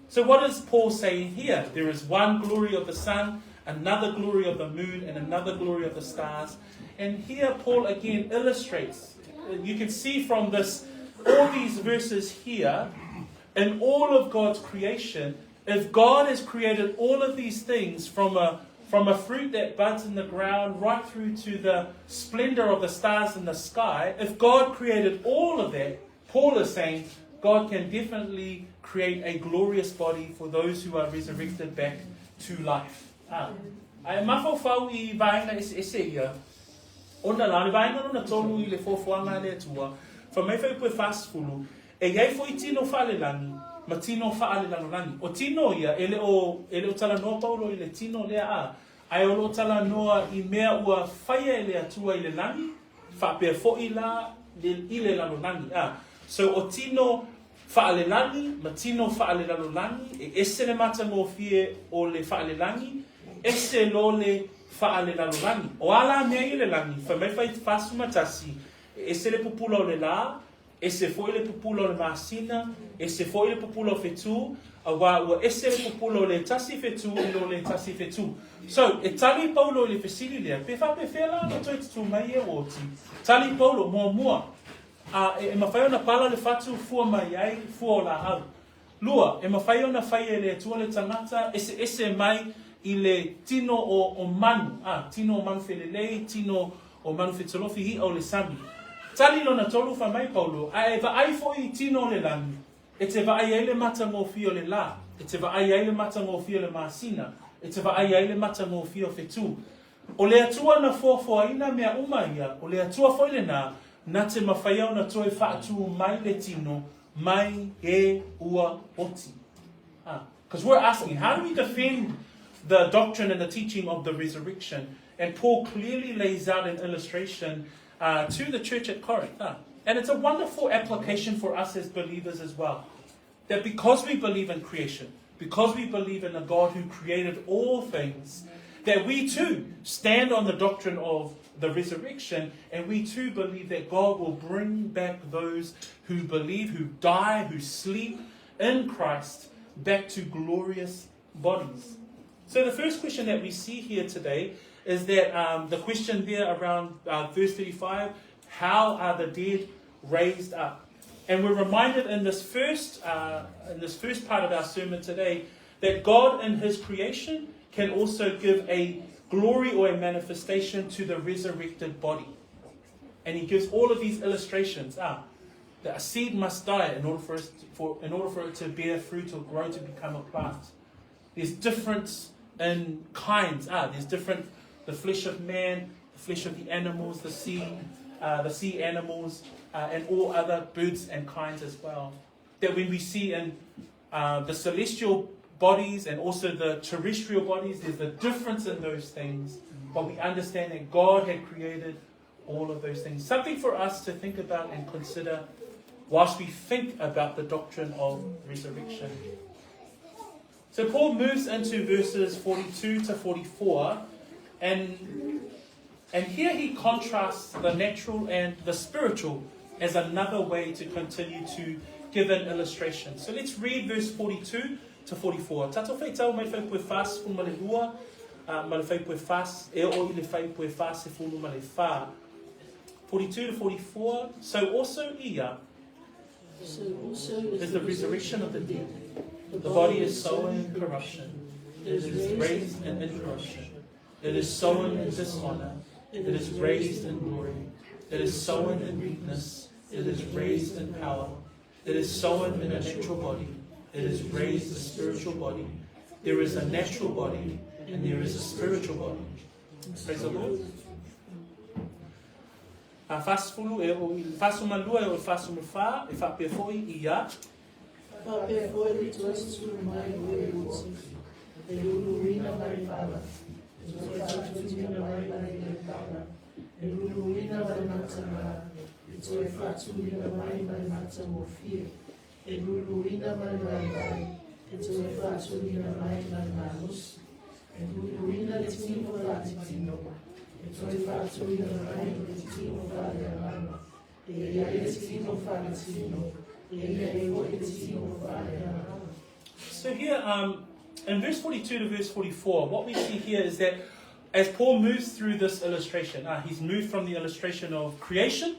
So, what is Paul saying here? There is one glory of the sun, another glory of the moon, and another glory of the stars. And here, Paul again illustrates. You can see from this, all these verses here, in all of God's creation, if God has created all of these things from a from a fruit that buds in the ground right through to the splendor of the stars in the sky, if God created all of that, Paul is saying God can definitely create a glorious body for those who are resurrected back to life. Ah. Ae mafaufau i vaega eseese ia, ona la, o le vaega lona tolu i le foafoaga a le Atua, fai mai faipue 40, e i ai foi tino faalelagi ma tino faalelalolagi. O tino ia, e le o, e le o talanoa Paulo i le tino lea a, ae o lo o talanoa i mea ua faia e le Atua i le lagi, faapea foi la le, i le lalolagi. A, so o tino faalelagi ma tino faalelalolagi, e ese le matagofie o le faalelagi, ese lo le faalelalolagi. O a la mea i le lagi, fai mai fai 41, e ese le pupula o le lā, ese foi le pupula o le masina, ese foi le pupula o whetū, auā ua ese le pupula o le tasi whetū i lo le tasi whetū. So, e tali Paulo i le fesili lea, pe faapefea la ona toe tutū mai e ua oti? Tali Paulo, muamua, a, e, e mawhai ona pala le whatu fua mai ai, fua o laau. Lua, e mawhai ona whai e le Atua le tangata, ese ese mai i le tino o, o manu, a, tino o manu whelelei, tino o manu whetolofi hi'a o le sami. Tali lona tolu fai mai Paulo, a e vaai foi i tino o le lagi, e te vaai ai le matagofie o le lā, e te vaai ai le matagofie o le masina, e te vaai ai le matagofie o whetū. O le Atua na foafoaina mea uma ia, o le Atua foi lenā, na te mawhai ona toe whaatū mai le tino, mai e ua oti. Because we're asking, how do we defend the doctrine and the teaching of the resurrection? And Paul clearly lays out an illustration uh, to the church at Corinth. Huh? And it's a wonderful application for us as believers as well. That because we believe in creation, because we believe in a God who created all things, That we too stand on the doctrine of the resurrection, and we too believe that God will bring back those who believe, who die, who sleep in Christ, back to glorious bodies. So the first question that we see here today is that um, the question there around uh, verse 35 how are the dead raised up? And we're reminded in this first, uh, in this first part of our sermon today that God in His creation can also give a glory or a manifestation to the resurrected body. And he gives all of these illustrations. Ah, that a seed must die in order for, us to, for, in order for it to bear fruit or grow to become a plant. There's difference in kinds. Ah, there's different, the flesh of man, the flesh of the animals, the sea, uh, the sea animals, uh, and all other birds and kinds as well. That when we see in uh, the celestial bodies and also the terrestrial bodies, there's a difference in those things, but we understand that God had created all of those things. Something for us to think about and consider whilst we think about the doctrine of resurrection. So Paul moves into verses 42 to 44, and, and here he contrasts the natural and the spiritual as another way to continue to give an illustration. So let's read verse 42 to 44. Tato whaitau mai whai pue whas ma le hua, uh, ma le whai pue whas, e o i le whai pue whas e fulu ma le wha. 42 to 44. So also ia So also is, is the resurrection of the dead. The body is sown in corruption, it is raised in incorruption. It is sown in dishonor, it is raised in glory. It is sown in weakness, it is raised in power. It is sown in a natural body, it is raised a spiritual body. There is a natural body, and there is a spiritual body. Praise the Lord. A fasfulu e o i fasumalua e o fasumufa e whapea foi ia. Faapea foi le toe tutū mai o e oti, e luluina mai pala, e toe faatuina mai ma le pala, e luluina ma le matagā, e toe faatuina mai ma le matagofie, e luluina ma le vaivai, e toe faatuina mai ma le malosi, e luluina le tino faaletino, e toe faatuina mai ma le tino faaleagaga, e i ai le tino faaletino, e i ai foi le tino faaleagaga. So here, um, in verse 42 to verse 44, what we see here is that as Paul moves through this illustration, uh, he's moved from the illustration of creation,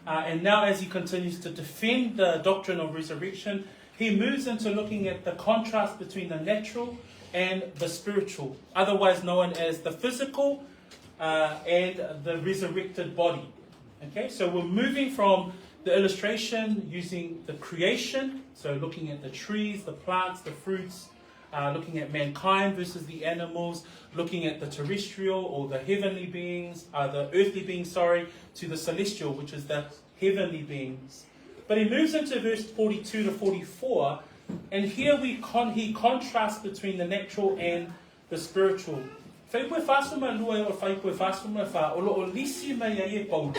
uh, and now as he continues to defend the doctrine of resurrection, he moves into looking at the contrast between the natural and the spiritual, otherwise known as the physical uh, and the resurrected body. Okay, so we're moving from the illustration using the creation, so looking at the trees, the plants, the fruits, uh, looking at mankind versus the animals, looking at the terrestrial or the heavenly beings, uh, the earthly beings, sorry, to the celestial, which is the heavenly beings. But he moves into verse 42 to 44, and here we con- he contrasts between the natural and the spiritual. Whai poe whasuma lua e o whai poe whasuma wha, o lo o lisi mai ai e paulo,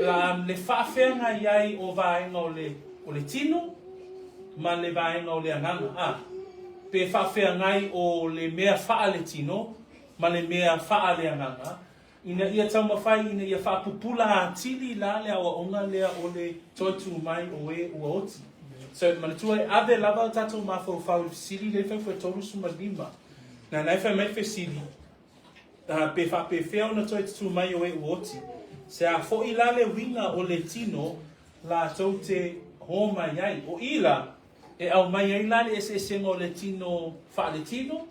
la le whaafeanga iai o vaenga o le, o le tino, ma le vaenga o le agaga. A, pe faafeagai o le mea faaletino ma le mea faaleagaga, ina ia taumafai ina ia faapupula atili la le aoaoga lea o le toe tū mai o e ua oti. So, manatua e ave lava o tatou mafaufau i le fesili lea e fai 35. Na na e fai mai le fesili, uh, pe faapefea ona toe tutū mai o e ua oti. Se a fo'i la le uiga o le tino latou te hō mai ai. O i la, e aumai ai la le eseesega o le tino faaletino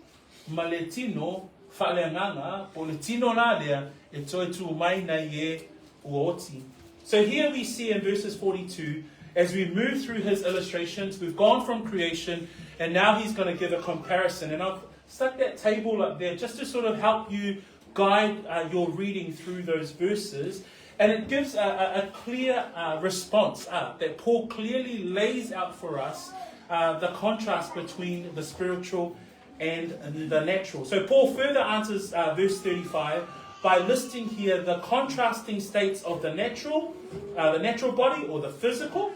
ma le tino faaleagaga, po o le tino la lea e toe tū mai nei e ua oti. So here we see in verses 42, as we move through his illustrations, we've gone from creation, and now he's going to give a comparison. And I've stuck that table up there just to sort of help you guide uh, your reading through those verses. And it gives a, a, a clear uh, response uh, that Paul clearly lays out for us uh, the contrast between the spiritual and the natural. So Paul further answers uh, verse 35 by listing here the contrasting states of the natural, uh, the natural body or the physical,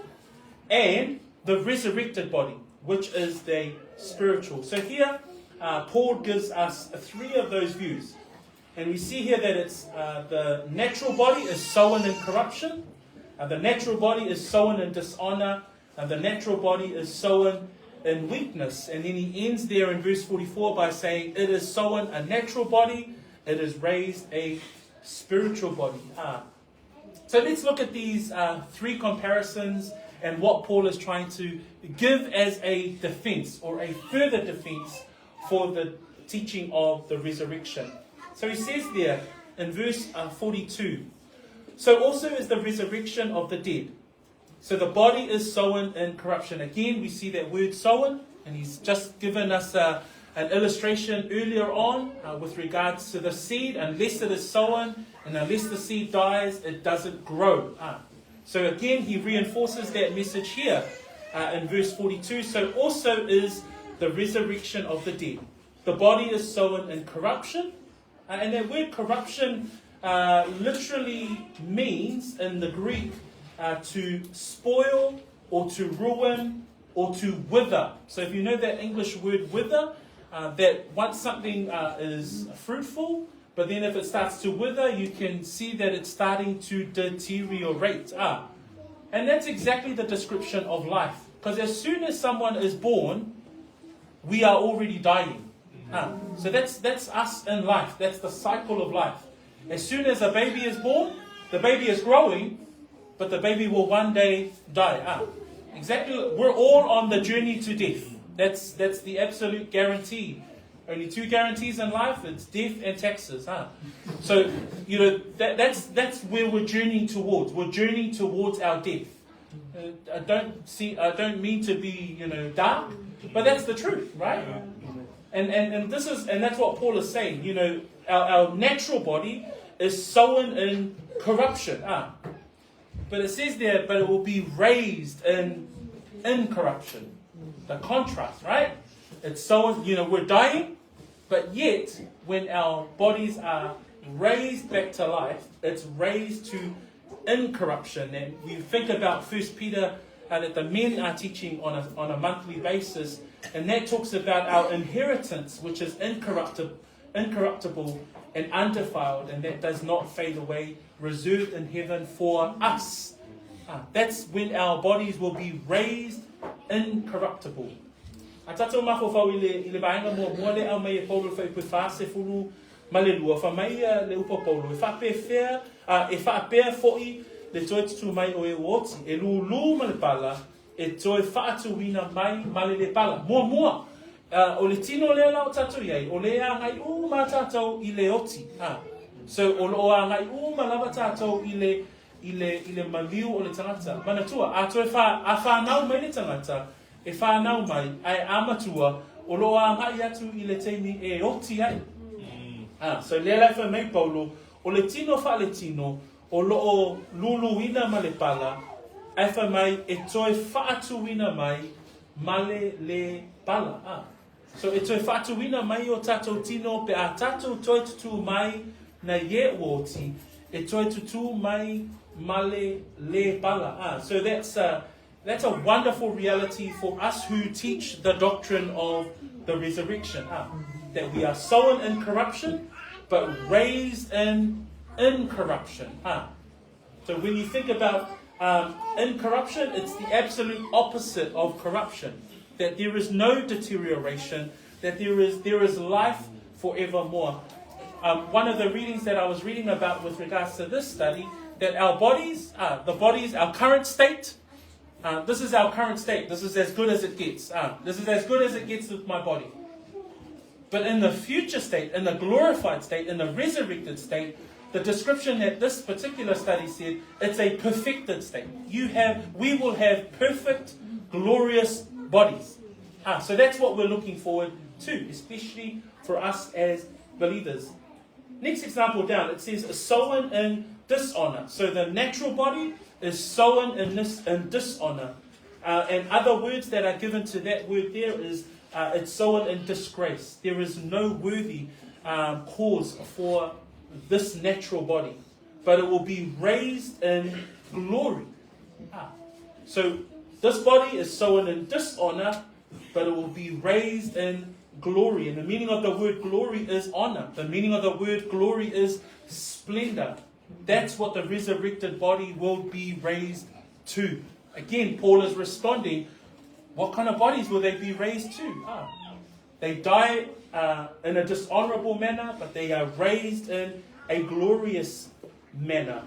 and the resurrected body, which is the spiritual. So here, Paul gives us three of those views. And we see here that it's the natural body is sown in corruption, the natural body is sown in dishonor, and the natural body is sown in weakness. And then he ends there in verse 44 by saying, It is sown a natural body, it is raised a spiritual body. So let's look at these three comparisons and what Paul is trying to give as a defense or a further defense for the teaching of the resurrection. So he says there in verse 42 So also is the resurrection of the dead. So the body is sown in corruption. Again, we see that word sown, and he's just given us an illustration earlier on with regards to the seed. Unless it is sown and unless the seed dies, it doesn't grow. So again, he reinforces that message here in verse 42. So also is the resurrection of the dead. The body is sown in corruption. And that word corruption literally means in the Greek to spoil or to ruin or to wither. So if you know that English word wither, that once something is fruitful, but then if it starts to wither, you can see that it's starting to deteriorate. And that's exactly the description of life. Because as soon as someone is born, we are already dying. So that's us in life. That's the cycle of life. As soon as a baby is born, the baby is growing, but the baby will one day die. Exactly. We're all on the journey to death. That's the absolute guarantee. Only two guarantees in life, it's death and taxes. Huh? So, you know, that's where we're journeying towards. We're journeying towards our death. I don't mean to be, you know, dark, but that's the truth, right? And that's what Paul is saying. You know, our natural body is sown in corruption. But it says there, but it will be raised in incorruption. The contrast, right? It's sown, you know, we're dying, but yet when our bodies are raised back to life, it's raised to incorruption. And you think about 1 Peter that the men are teaching on a monthly basis, and that talks about our inheritance, which is incorruptible and undefiled, and that does not fade away, reserved in heaven for us. That's when our bodies will be raised incorruptible. A tatou mafaufau i le vaega muamua lea e aumai e Paulo i le Fuaiupu e 42, fai mai le upu a Paulo, e faapefea, e faapea fo'i le toe tutū mai o e ua oti, e lūlū ma le pala, e toe faatuina mai ma le lē pala. Muamua, o le tino lea la o tatou i ai, o lea e agai uma tatou i le oti. So o loo agai uma lava tatou i le maliu o le tagata. Manatua, a toe fa, a whānau mai le tagata, e whānau mai, ai a matua, o loo agai atu i le taimi e oti ai. So lea la e fai mai Paulo, o le tino faaletino, o loo luluina ma le pala, ae fai mai e toe faatuina mai ma le lē pala. So e toe faatuina mai o tatou tino pe a tatou toe tutū mai na ie ua oti, e toe tutū mai ma le lē pala. So that's a wonderful reality for us who teach the doctrine of the resurrection. That we are sown in corruption, but raised in incorruption. So when you think about incorruption, it's the absolute opposite of corruption. That there is no deterioration, that there is life forevermore. One of the readings that I was reading about with regards to this study, that our bodies, the bodies, our current state, this is our current state. This is as good as it gets. This is as good as it gets with my body. But in the future state, in the glorified state, in the resurrected state, the description that this particular study said, it's a perfected state. We will have perfect, glorious bodies. So that's what we're looking forward to, especially for us as believers. Next example down, it says sown in dishonor. So the natural body is sown in dishonor. And other words that are given to that word there is it's sown in disgrace. There is no worthy cause for this natural body, but it will be raised in glory. So this body is sown in dishonor, but it will be raised in glory. And the meaning of the word glory is honor. The meaning of the word glory is splendor. That's what the resurrected body will be raised to. Again, Paul is responding, what kind of bodies will they be raised to? They die in a dishonorable manner, but they are raised in a glorious manner.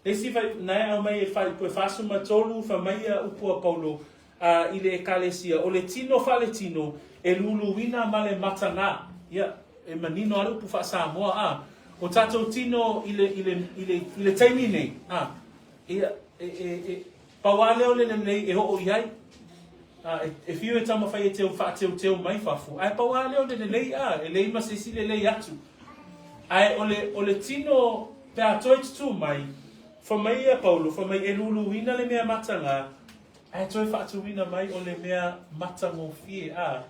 Le isi na au mai e 43 fa mai ia upu a Paulo i le ekalesia, o le tino faaletino e luluina ma le matagā. Ia, e manino a le upu faa-Samoa, a. O tatou tino i le, i le, i le, i le taimi nei, a. Ia, e, e, e, pau a lea o le lelei e oo i ai. A, e, e whiu e taumawhai e teu whaateuteu mai fafo. Ae pau a lea o le lelei, a, e leai ma se isi lelei atu. Ae o le, o le tino pe a toe tutū mai, fa mai ia Paulo, fa mai e luluina le mea matagā, ae toe whaatuina mai o le mea matagofie, a.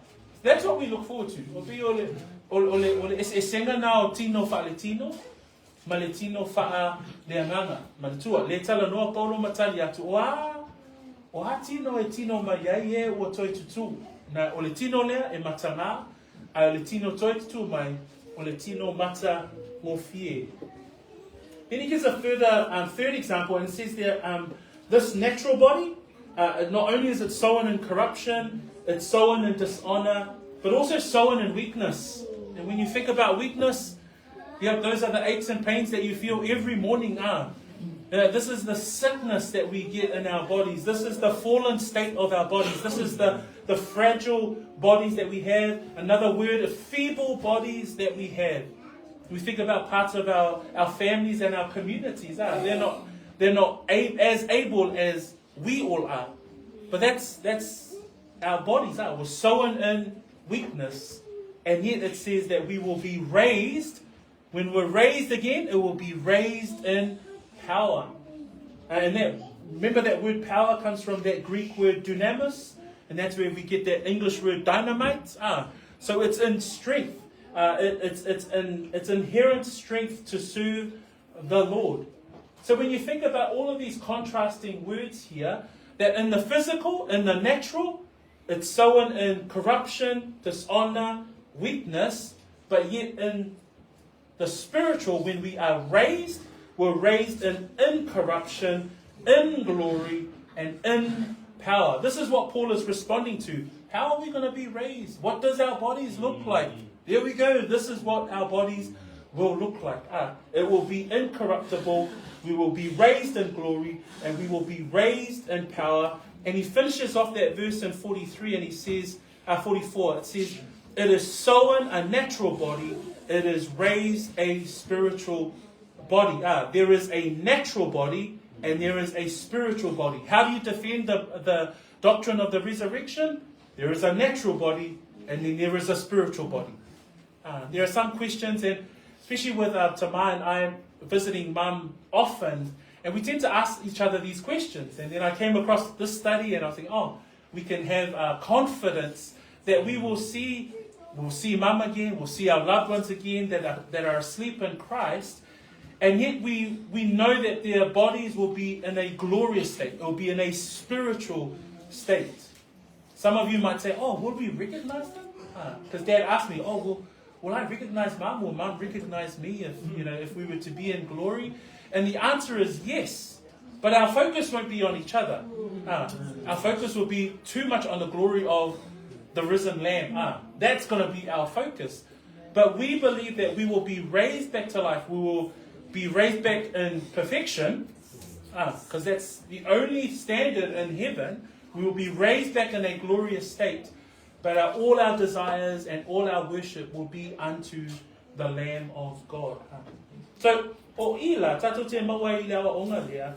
That's what we look forward to. O pei o le, o, o le, o le eseesega na o tino faaletino, ma le tino faa le agaga. Manatua, le talanoa Paulo ma tali atu, o a, o a tino e tino mai ai e ua toe tutū. Na, o le tino lea e matagā, ae o le tino toe tutū mai, o le tino matagofie. Then he gives a further third example and says that this natural body, not only is it sown in corruption, it's sown in dishonor, but also sown in weakness. And when you think about weakness, yep, those are the aches and pains that you feel every morning. This is the sickness that we get in our bodies. This is the fallen state of our bodies. This is the fragile bodies that we have. Another word, feeble bodies that we have. We think about parts of our families and our communities. They're not as able as we all are. But that's our bodies. We're sown in weakness. And yet it says that we will be raised. When we're raised again, it will be raised in power. And that, remember that word power comes from that Greek word dunamis, and that's where we get that English word dynamite. So it's in strength. It's inherent strength to serve the Lord. So when you think about all of these contrasting words here, that in the physical, in the natural, it's sown in corruption, dishonor, weakness, but yet in the spiritual, when we are raised, we're raised in incorruption, in glory, and in power. This is what Paul is responding to. How are we going to be raised? What does our bodies look like? There we go. This is what our bodies will look like. It will be incorruptible. We will be raised in glory, and we will be raised in power. And he finishes off that verse in 43, and he says, 44, it says, it is sown a natural body, it is raised a spiritual body. There is a natural body and there is a spiritual body. How do you defend the doctrine of the resurrection? There is a natural body and then there is a spiritual body. There are some questions, and especially with Tama and I visiting Mum often, and we tend to ask each other these questions. And then I came across this study and I was thinking, oh, we can have confidence that we will see, we'll see Mum again, we'll see our loved ones again that are asleep in Christ. And yet we know that their bodies will be in a glorious state. It will be in a spiritual state. Some of you might say, oh, will we recognize them? Because Dad asked me, oh, well, will I recognize Mum? Will Mum recognize me if we were to be in glory? And the answer is yes. But our focus won't be on each other. Our focus will be too much on the glory of the risen Lamb. That's going to be our focus. But we believe that we will be raised back to life. We will be raised back in perfection, because that's the only standard in heaven. We will be raised back in a glorious state. But all our desires and all our worship will be unto the Lamb of God. So, o ila, tātou te maua i le awa onga lea,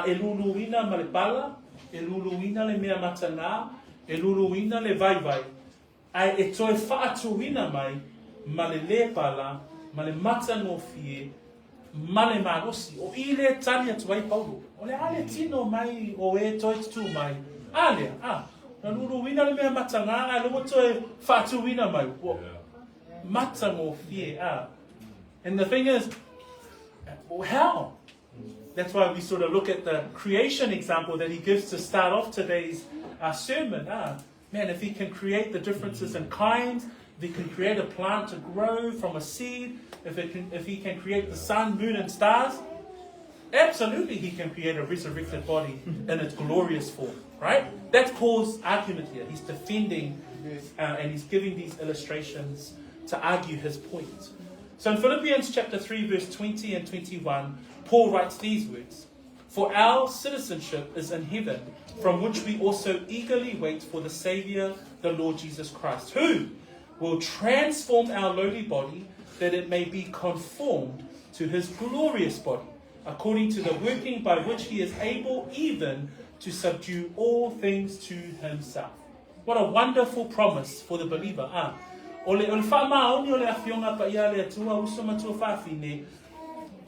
e luluina ma le pala, e luluina le mea matagā, e luluina le vaivai, ai e toe whaatuina mai ma le le pala, ma le matagofie, ma le malosi. O i le tali atu ai Paulo. O le ale tino mai o e toe tutu mai. A lea, a. Na luluina le mea matagā, ai le toe whaatuina mai. Matagofie, a. And the thing is, how? That's why we sort of look at the creation example that he gives to start off today's sermon. Man, if he can create the differences in kinds, if he can create a plant to grow from a seed, if, it can, if he can create the sun, moon, and stars, absolutely he can create a resurrected body in its glorious form, right? That's Paul's argument here. He's defending and he's giving these illustrations to argue his point. So in Philippians chapter 3, verse 20 and 21, Paul writes these words For our citizenship is in heaven, from which we also eagerly wait for the Savior, the Lord Jesus Christ, who will transform our lowly body that it may be conformed to his glorious body, according to the working by which he is able even to subdue all things to himself. What a wonderful promise for the believer. Ah. O le, o le whaamaoni o le awhionga pa ia le atua uso matua whaafine,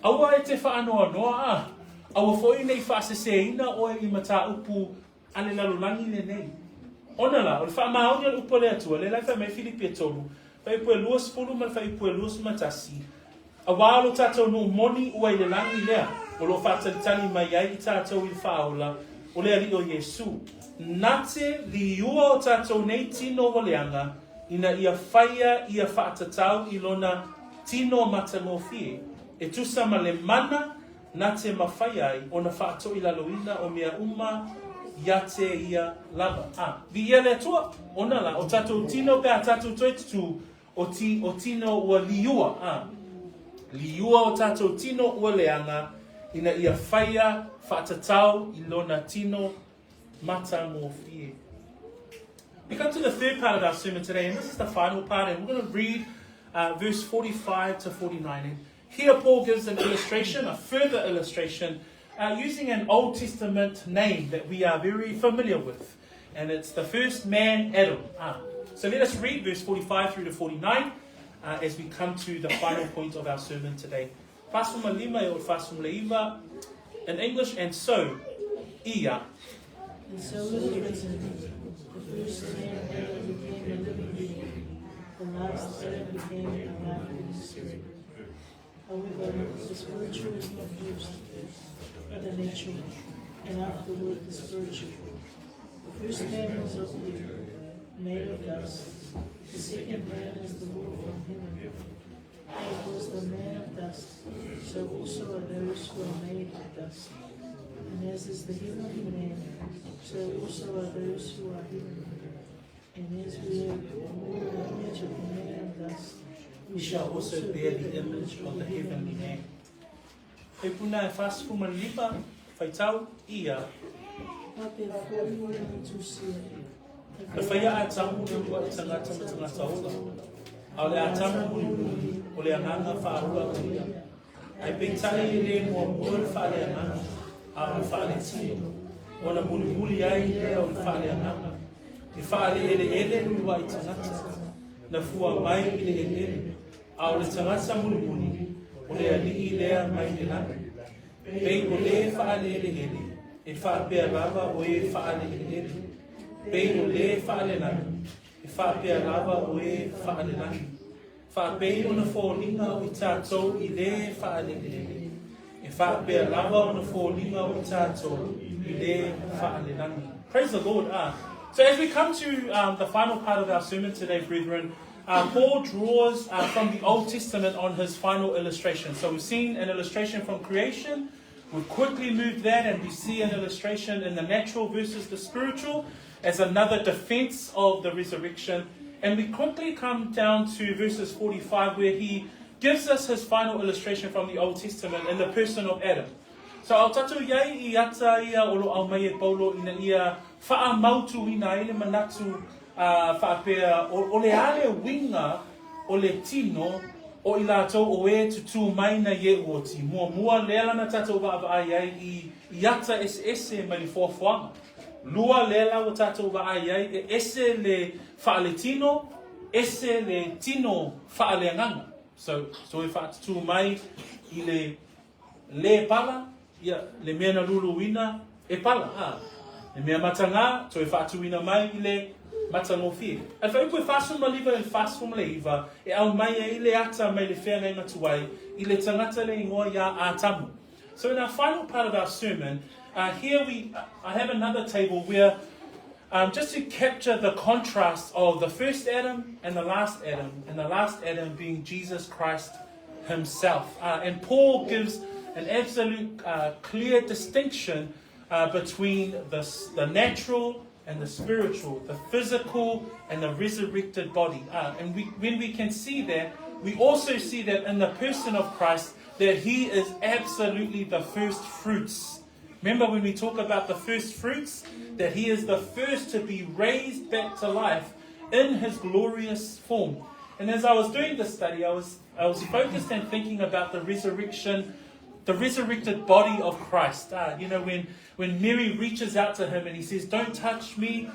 aua e te whaanoa noa a, aua foi nei whaaseseina oe i mata upu a le lalolagi lenei. Ona la, o le faamaoni o le upu a le Atua, lea la e fai mai Filipi e tolu, fuaiupu e 20 ma le fuaiupu e 21, Auā lo tātou nuu moni ua i le lagi lea, o lo o faatalitali mai ai i tātou i le faaola o le Alii o Iesu. Na te liua o tātou nei tino ua leaga, ina ia whaia ia faatatau i lona tino matagofie, e tusa ma le mana na te mawhai ai ona whaatoilaloina o mea uma ia te ia lava. A, vi ia le Atua, ona la, o tatou tino pe a tatou toe tutū, o ti, o tino ua liua, a, liua o tatou tino ua leanga, ina ia whaia whaatatau i lona tino matangofie. We come to the third part of our sermon today, and this is the final part, and we're going to read verse 45 to 49. And here Paul gives an illustration, a further illustration, using an Old Testament name that we are very familiar with. And it's the first man, Adam. So let us read verse 45 through to 49 as we come to the final point of our sermon today. 45 e o le 49 in English, and so, ia. And so it is written, the first man Adam became a living being, the last Adam became a life-giving spirit. However, the spiritual is not first, but the natural, and afterward the spiritual. The first man was of the earth, made of dust. The second man is the Lord from heaven. As was the man of dust, so also are those who are made of dust. And as is the heavenly man, so also are those who are heavenly. And as we have borne the image of the man of dust, we shall also bear the image of the heavenly man. Whaipuna e 45, whaitau, ia. Faapea foi ona tusia. Na whaia a tamu le ua i tangata ma tangata ola. A o le Atamu mulimuli, o le agaga faaola o ia. Ae peitai e le muamua le faaleagaga, a o le faaletino, ona mulimuli ai lea o le faaleagaga. E faaleeleele le uluai tagata, na fua mai i le eleele, a o le tagata mulimuli, o le Alii lea mai le lagi. Pei o lē faaleeleele, e faapea lava o e faaleeleele. Pei o lē faalelagi, e faapea lava o e faalelagi. Faapei ona foliga o i tātou i lē faaleeleele, e faapea lava ona foliga o i tātou i lē faalelagi. Praise the Lord. Ah. So as we come to the final part of our sermon today, brethren, Paul draws from the Old Testament on his final illustration. So we've seen an illustration from creation. We've quickly moved that and we see an illustration in the natural versus the spiritual as another defense of the resurrection. And we quickly come down to verses 45 where he gives us his final illustration from the Old Testament in the person of Adam. So a o tatou iai i ata ia o lo aumai e Paulo ina ia faamautuina ai le manatu a faapea o, o le a le uiga o le tino o i latou o e tutū mai na ie uoti. Muamua lea lana tatou vaavaai ai i, i ata eseese mai le foafoaga. Lua lea la ua tatou vaai ai e ese le faaletino, ese le tino faaleagaga. So, so e faatutū mai i le lē pala, ia, le mea na luluina e pala, ā, le mea matagā, toe faatuina mai i le matagofie. A le fuaiupu e 49 i le 49, e aumai ai le ata mai le feagaiga tuai i le tagata le igoa iā Atamu. So in our final part of our sermon, here we, I have another table where. um, just to capture the contrast of the first Adam and the last Adam, and the last Adam being Jesus Christ himself. And Paul gives an absolute clear distinction between the natural and the spiritual, the physical and the resurrected body. And when we can see that, we also see that in the person of Christ, that he is absolutely the first fruits. Remember when we talk about the first fruits, that he is the first to be raised back to life in his glorious form. And as I was doing this study, I was focused and thinking about the resurrection, the resurrected body of Christ. When Mary reaches out to him and he says, "Don't touch me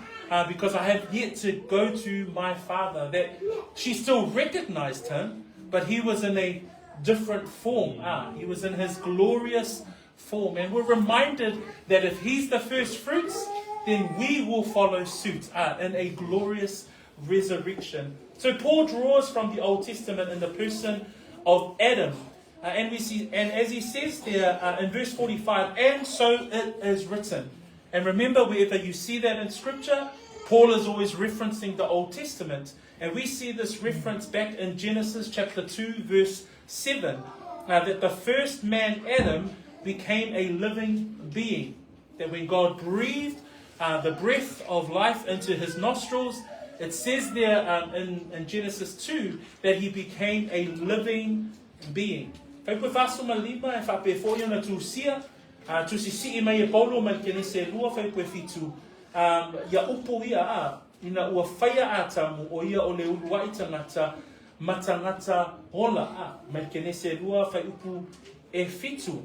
because I have yet to go to my Father," that she still recognized him, but he was in a different form. He was in his glorious form. And we're reminded that if he's the first fruits, then we will follow suit in a glorious resurrection. So Paul draws from the Old Testament in the person of Adam. And we see, and as he says there in verse 45, "And so it is written." And remember, wherever you see that in Scripture, Paul is always referencing the Old Testament. And we see this reference back in Genesis chapter 2, verse 7, that the first man, Adam, became a living being. That when God breathed the breath of life into his nostrils, it says there in Genesis 2 that he became a living being. Fai faso ma lima e whape fo ona tusia, tusi si i mai e Paulo mai kenese e lua fai fitu, ia upu ia a, ina ua whaia Atamu o ia o le uluai tangata, matangata ola a, mai kenese e lua fai upu e fitu.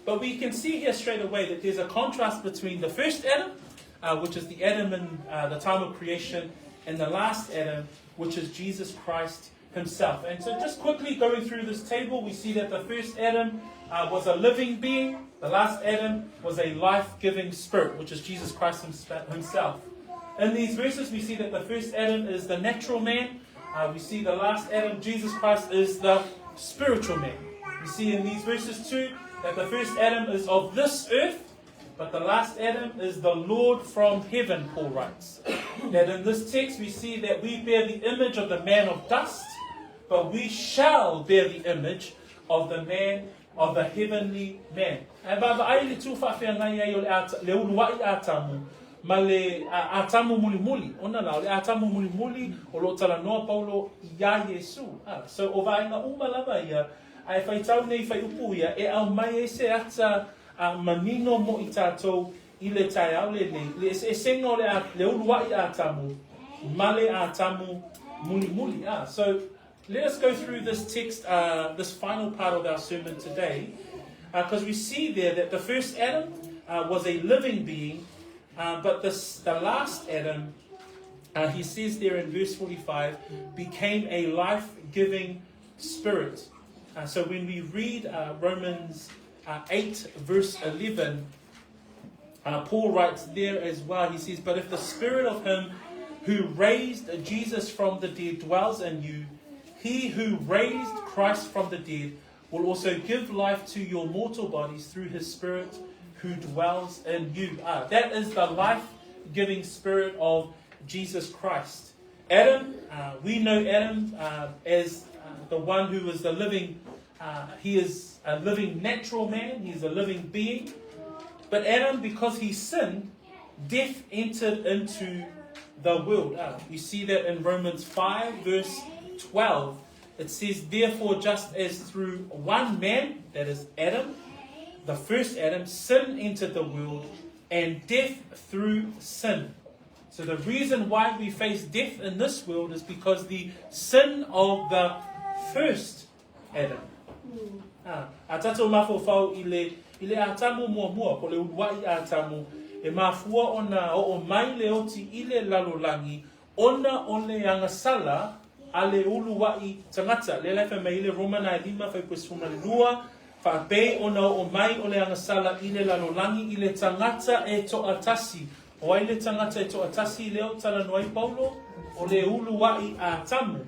But we can see here straight away that there's a contrast between the first Adam, which is the Adam in the time of creation, and the last Adam, which is Jesus Christ himself. And so, just quickly going through this table, we see that the first Adam was a living being, the last Adam was a life giving spirit, which is Jesus Christ himself. In these verses, we see that the first Adam is the natural man. We see the last Adam, Jesus Christ, is the spiritual man. We see in these verses too that the first Adam is of this earth, but the last Adam is the Lord from heaven, Paul writes. That in this text we see that we bear the image of the man of dust, but we shall bear the image of the man of the heavenly man. E vaavaai le tu faafeagai ai o le uluai Atamu ma le Atamu mulimuli. Ona la, o le Atamu mulimuli o lo talanoa Paulo iā Iesu. Ah, so o vaega uma lava ia, ae faitau nei fuaiupu ia, e aumai ai se ata manino mo i tātou i le taeao lenei. Le eseesega o le uluai Atamu ma le Atamu mulimuli. Ah, so let us go through this text, this final part of our sermon today, because we see there that the first Adam was a living being, but the last Adam, he says there in verse 45, became a life giving spirit. So when we read Romans 8, verse 11, Paul writes there as well, he says, "But if the spirit of him who raised Jesus from the dead dwells in you, he who raised Christ from the dead will also give life to your mortal bodies through his spirit who dwells in you." Ah, that is the life giving spirit of Jesus Christ. Adam, we know Adam as the one who is the living, he is a living natural man, he is a living being. But Adam, because he sinned, death entered into the world. We see that in Romans 5, verse 12. It says, "Therefore, just as through one man, that is Adam, the first Adam, sin entered the world, and death through sin." So the reason why we face death in this world is because the sin of the first Adam. Ah, a tātou mafaufau i le Atamu muamua, po le uluai Atamu, e mafua ona oo mai le oti i le lalolagi, ona o le agasala a le uluai tagata. Le lefa mai le Romana e lima fai 12, faapei ona oo mai o le agasala i le lalolagi i le tagata e toatasi. O ai le tagata e toatasi lea o talanoa ai Paulo, o le uluai Atamu.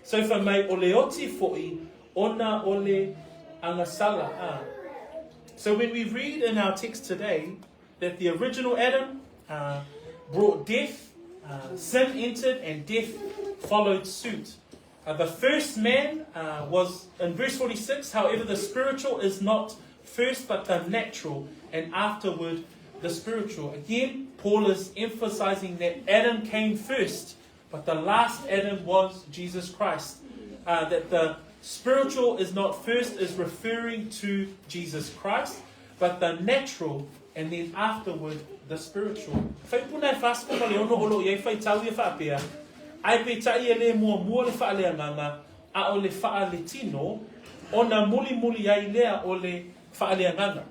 So fai mai o le oti foi ona o le agasala. Ah. So when we read in our text today that the original Adam, brought death. Sin entered and death followed suit. The first man was, in verse 46, however, the spiritual is not first but the natural, and afterward the spiritual. Again, Paul is emphasizing that Adam came first, but the last Adam was Jesus Christ. That the spiritual is not first is referring to Jesus Christ, but the natural and then afterward the spiritual. Faipuna e whasiko ma le ono o lo i ai whaitau ia whaapea, ae peitai e le muamua le faaleagaga, a o le faaletino, ona mulimuli ai lea o le faaleagaga.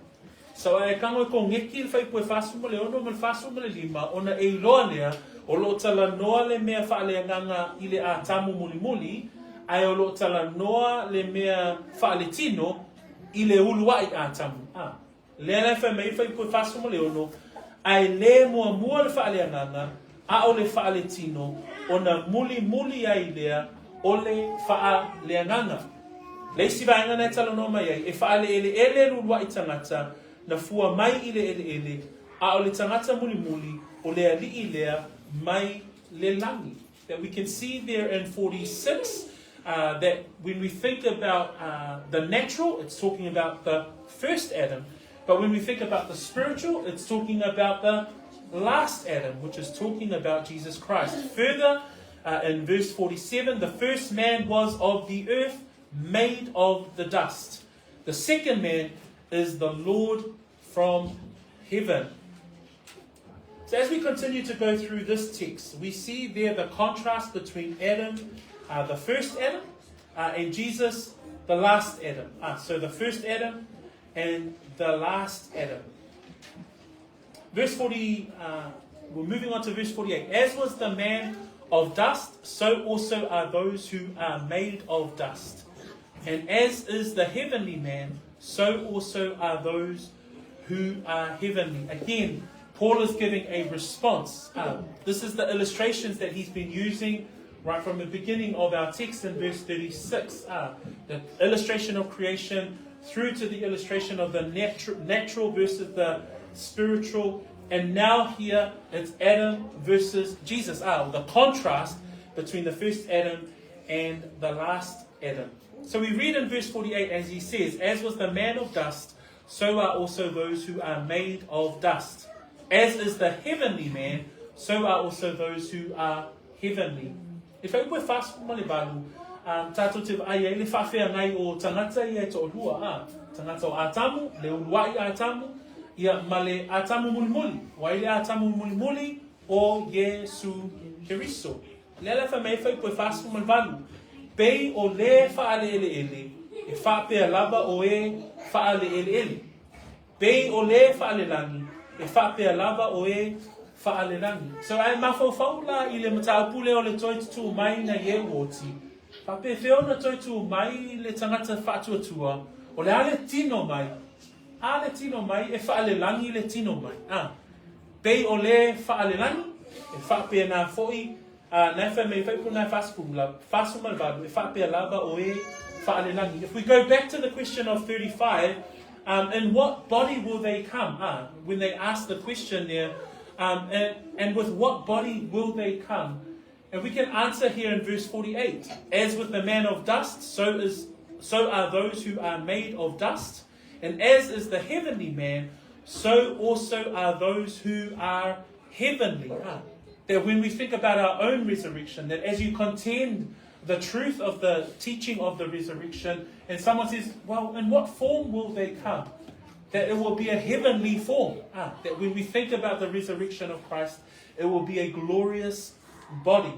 So ae kago e kogeki le fuaiupu e 46 ma le 45 ona e iloa lea o lo o talanoa le mea faaleagaga i le Atamu mulimuli, ae o lo o talanoa le mea faaletino i le uluai Atamu. A. Lea la e fai mai le fuaiupu e 46, ae le muamua le faaleagaga, a o le faaletino, ona mulimuli ai lea o le faaleagaga. Le isi vaega na e talanoa mai ai, e faaleeleele le uluai tagata na fua mai i le eleele, a o le tagata mulimuli o le alii lea mai le lagi. That we can see there in 46 that when we think about the natural, it's talking about the first Adam. But when we think about the spiritual, it's talking about the last Adam, which is talking about Jesus Christ. Further, in verse 47, the first man was of the earth, made of the dust. The second man is the Lord from heaven. So as we continue to go through this text, we see there the contrast between Adam, the first Adam, and Jesus, the last Adam. So the first Adam and the last Adam. Verse 40, we're moving on to verse 48. As was the man of dust, so also are those who are made of dust. And as is the heavenly man, so also are those who are heavenly. Again, Paul is giving a response. This is the illustrations that he's been using right from the beginning of our text in verse 36. The illustration of creation through to the illustration of the natural versus the spiritual. And now here it's Adam versus Jesus. The contrast between the first Adam and the last Adam. So we read in verse 48 as he says, As was the man of dust, so are also those who are made of dust. As is the heavenly man, so are also those who are heavenly. E fuaiupu e 48, tātou te vaai ai le faafeagai o tagata ia e toalua, a, tagata o Atamu, le uluai Atamu, ia ma le Atamu mulimuli. O ai le Atamu mulimuli? O Iesu Keriso. Lea la e fai mai ai fuaiupu e 48, Pei o le faaleeleele, e faapea lava o e faaleeleele. Pei o le faalelagi, e faapea lava o e faalelagi. So ae mafaufau la i le mataupu lea o le toe tutū mai na i e uoti, faapefea ona toe tū mai le tagata faatuatua, o le a le tino mai, a le tino mai, e faalelagi le tino mai. A, pei o le faalelagi, e faapea nā foʻi, a, na e fai mai fuaiupu na e 48, e faapea lava o e faalelagi. If we go back to the question of 35, in what body will they come? When they ask the question there, and with what body will they come? And we can answer here in verse 48. As with the man of dust, so are those who are made of dust. And as is the heavenly man, so also are those who are heavenly. That when we think about our own resurrection, that as you contend the truth of the teaching of the resurrection, and someone says, well, in what form will they come? That it will be a heavenly form. That when we think about the resurrection of Christ, it will be a glorious body.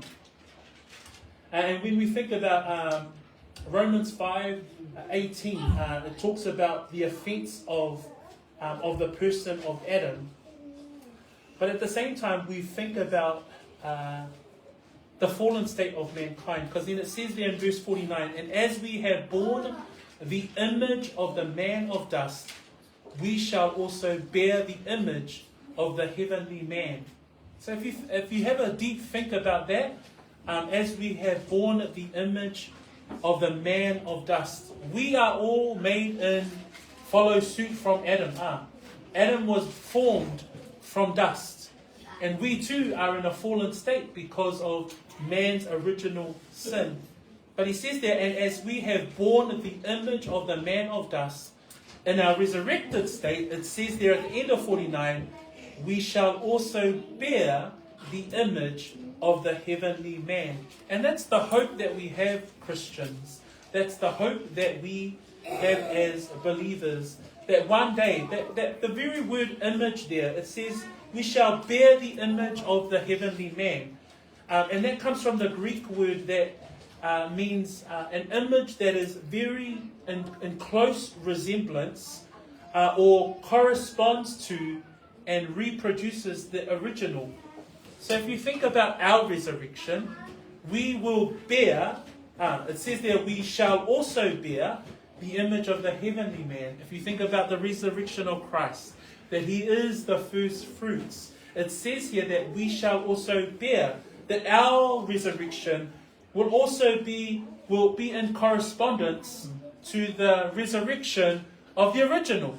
And when we think about Romans 5:18, it talks about the offense of the person of Adam. But at the same time, we think about the fallen state of mankind. Because then it says there in verse 49, And as we have borne the image of the man of dust, we shall also bear the image of the heavenly man. So if you have a deep think about that, as we have borne the image of the man of dust, we are all made in follow suit from Adam. Adam was formed from dust. And we too are in a fallen state because of man's original sin. But he says there, and as we have borne the image of the man of dust, in our resurrected state, it says there at the end of 49, we shall also bear the image of the heavenly man. And that's the hope that we have, Christians. That's the hope that we have as believers. That one day, that, that the very word image there, it says, we shall bear the image of the heavenly man. Um, and that comes from the Greek word that uh, means uh, an image that is very in, in close resemblance uh, or corresponds to and reproduces the original. So if you think about our resurrection, we will bear, uh, it says there, we shall also bear the image of the heavenly man. If you think about the resurrection of Christ, that he is the first fruits, it says here that we shall also bear, that our resurrection will also be, will be in correspondence to the resurrection of the original.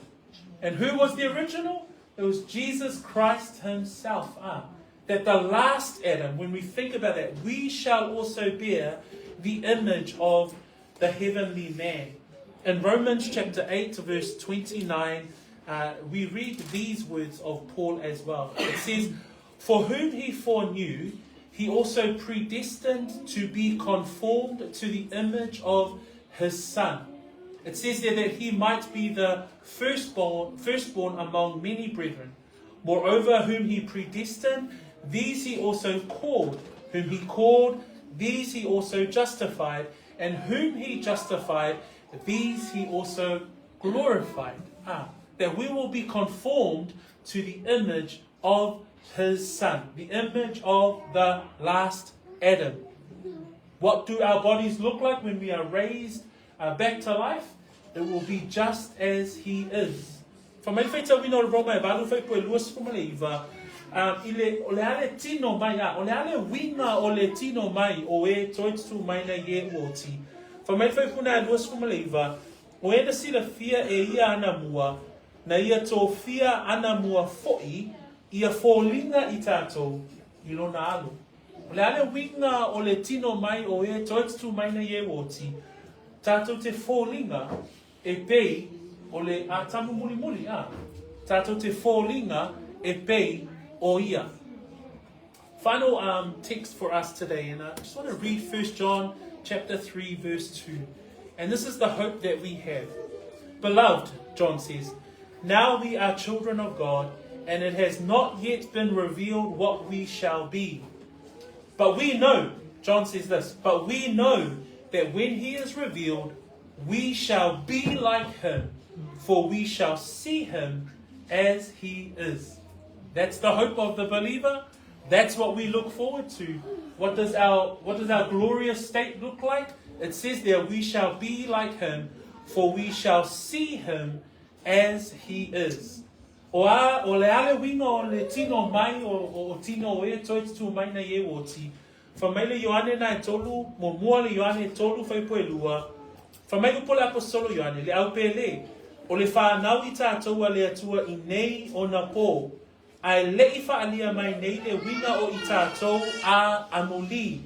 And who was the original? It was Jesus Christ himself. Ah, that the last Adam, when we think about that, we shall also bear the image of the heavenly man. In Romans chapter 8, verse 29, uh, we read these words of Paul as well. It says, For whom he foreknew, he also predestined to be conformed to the image of his Son. It says there that he might be the firstborn, firstborn among many brethren. Moreover, whom he predestined, these he also called. Whom he called, these he also justified. And whom he justified, these he also glorified. Ah, that we will be conformed to the image of his Son, the image of the last Adam. What do our bodies look like when we are raised uh, back to life? It will be just as he is. Fa mai faitauina o le Roma e valu faipue 29, um, i le, o le ale tino mai a, o le ale winga o le tino mai o e toe tutu mai nei e uoti. Fa mai faipuna e 29, o e na silafia e ia ana mua, na ia tofia ana mua fo'i, ia fōlinga i tātou i lona alo. O le ale winga o le tino mai o e toe tutu mai nei e uoti, tātou te fōlinga e pei o le a tamu muri muri a. Tātou te fōlinga e pei o ia. Final um, text for us today, and I just want to read 1 John chapter 3, verse 2. And this is the hope that we have. Beloved, John says, now we are children of God, and it has not yet been revealed what we shall be. But we know, John says this, but we know that when he is revealed, we shall be like him, for we shall see him as he is. That's the hope of the believer. That's what we look forward to. What does our what does our glorious state look like? It says there, we shall be like him, for we shall see him as he is. O a, o le ale winga o le tino mai o, o, o tino o e toi tutu mai na e oti. Fa mai le Ioane na e tolu, mo mua le Ioane e tolu faipo e lua. Fa mai upo le apostolo Ioane, le au pele, o le whanau i tātou a le atua i nei o na pō. Ae le'i whaalia mai nei le winga o i tātou a amuli.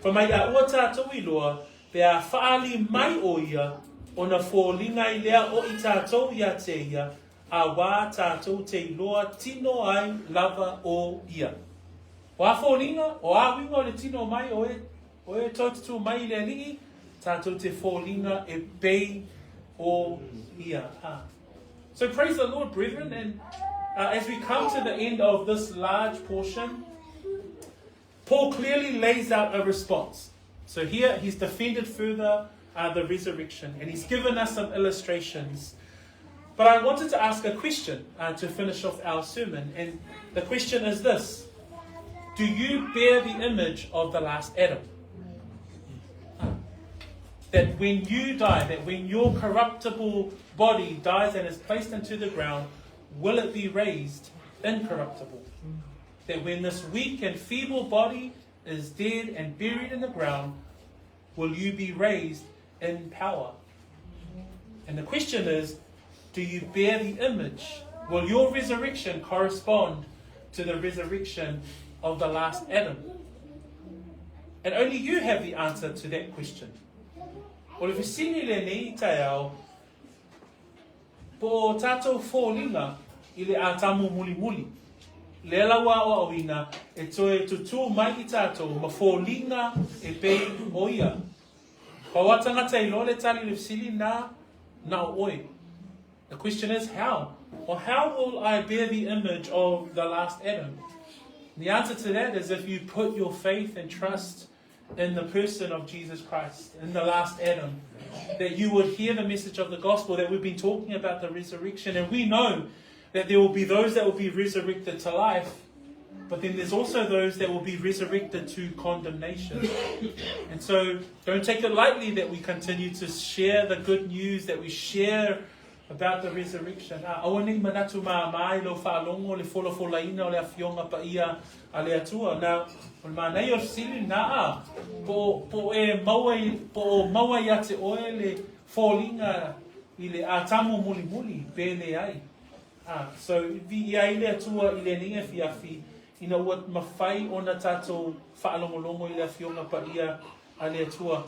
Fa mai a ua tātou i loa, pe a whaali mai o ia, o na fōlinga i lea o i tātou i a te ia, a wā tātou te iloa tino ai lava o ia. O a fōlinga, o a winga o le tino mai o e, o e taututu mai i le alii, tātou te fōlinga e pei o ia. Ah. So praise the Lord, brethren, and uh, as we come to the end of this large portion, Paul clearly lays out a response. So here he's defended further uh, the resurrection and he's given us some illustrations. But I wanted to ask a question uh, to finish off our sermon, and the question is this Do you bear the image of the last Adam? That when you die, that when your corruptible body dies and is placed into the ground, will it be raised incorruptible? That when this weak and feeble body is dead and buried in the ground, will you be raised in power? And the question is do you bear the image? Will your resurrection correspond to the resurrection of the last Adam? And only you have the answer to that question. O le fesili lenei taeao, po o tātou foliga i le Atamu mulimuli, lea la ua aoaoina e toe tutū mai i tātou ma foliga e pei o ia. Pau a tagata e iloa le tali i le fesili na, na o oe. The question is how? Well, how will I bear the image of the last Adam? The answer to that is if you put your faith and trust in the person of Jesus Christ, in the last Adam, that you would hear the message of the gospel that we've been talking about the resurrection. And we know that there will be those that will be resurrected to life, but then there's also those that will be resurrected to condemnation. And so don't take it lightly that we continue to share the good news, that we share about the resurrection. A aua nei manatu māmā i lou faalogo le folafolaina o le Afioga Paia a le Atua. Na, o le manaia o le fesili lena, a, po, po o e maua i, po o maua ia te oe le foliga i le Atamu mulimuli, pe leai. A, so, viia ai le Atua i lenei afiafi, ina ua mafai ona tatou faalogologo i le Afioga Paia a le Atua.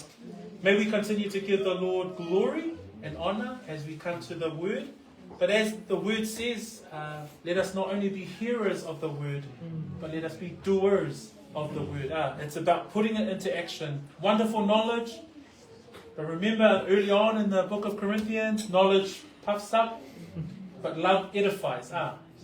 May we continue to give the Lord glory and honor as we come to the word. But as the word says, let us not only be hearers of the word, but let us be doers of the word. It's about putting it into action. Wonderful knowledge. But remember, early on in the book of Corinthians, knowledge puffs up, but love edifies.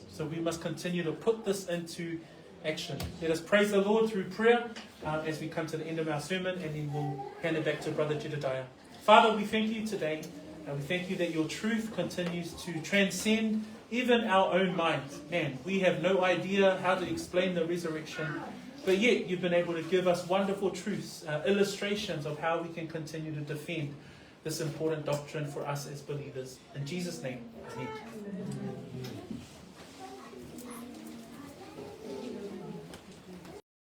So we must continue to put this into action. Let us praise the Lord through prayer as we come to the end of our sermon, and then we'll hand it back to Brother Jedediah. Father, we thank you today. And we thank you that your truth continues to transcend even our own minds. Man, we have no idea how to explain the resurrection, but yet you've been able to give us wonderful truths, illustrations of how we can continue to defend this important doctrine for us as believers. In Jesus' name, amen. Amen.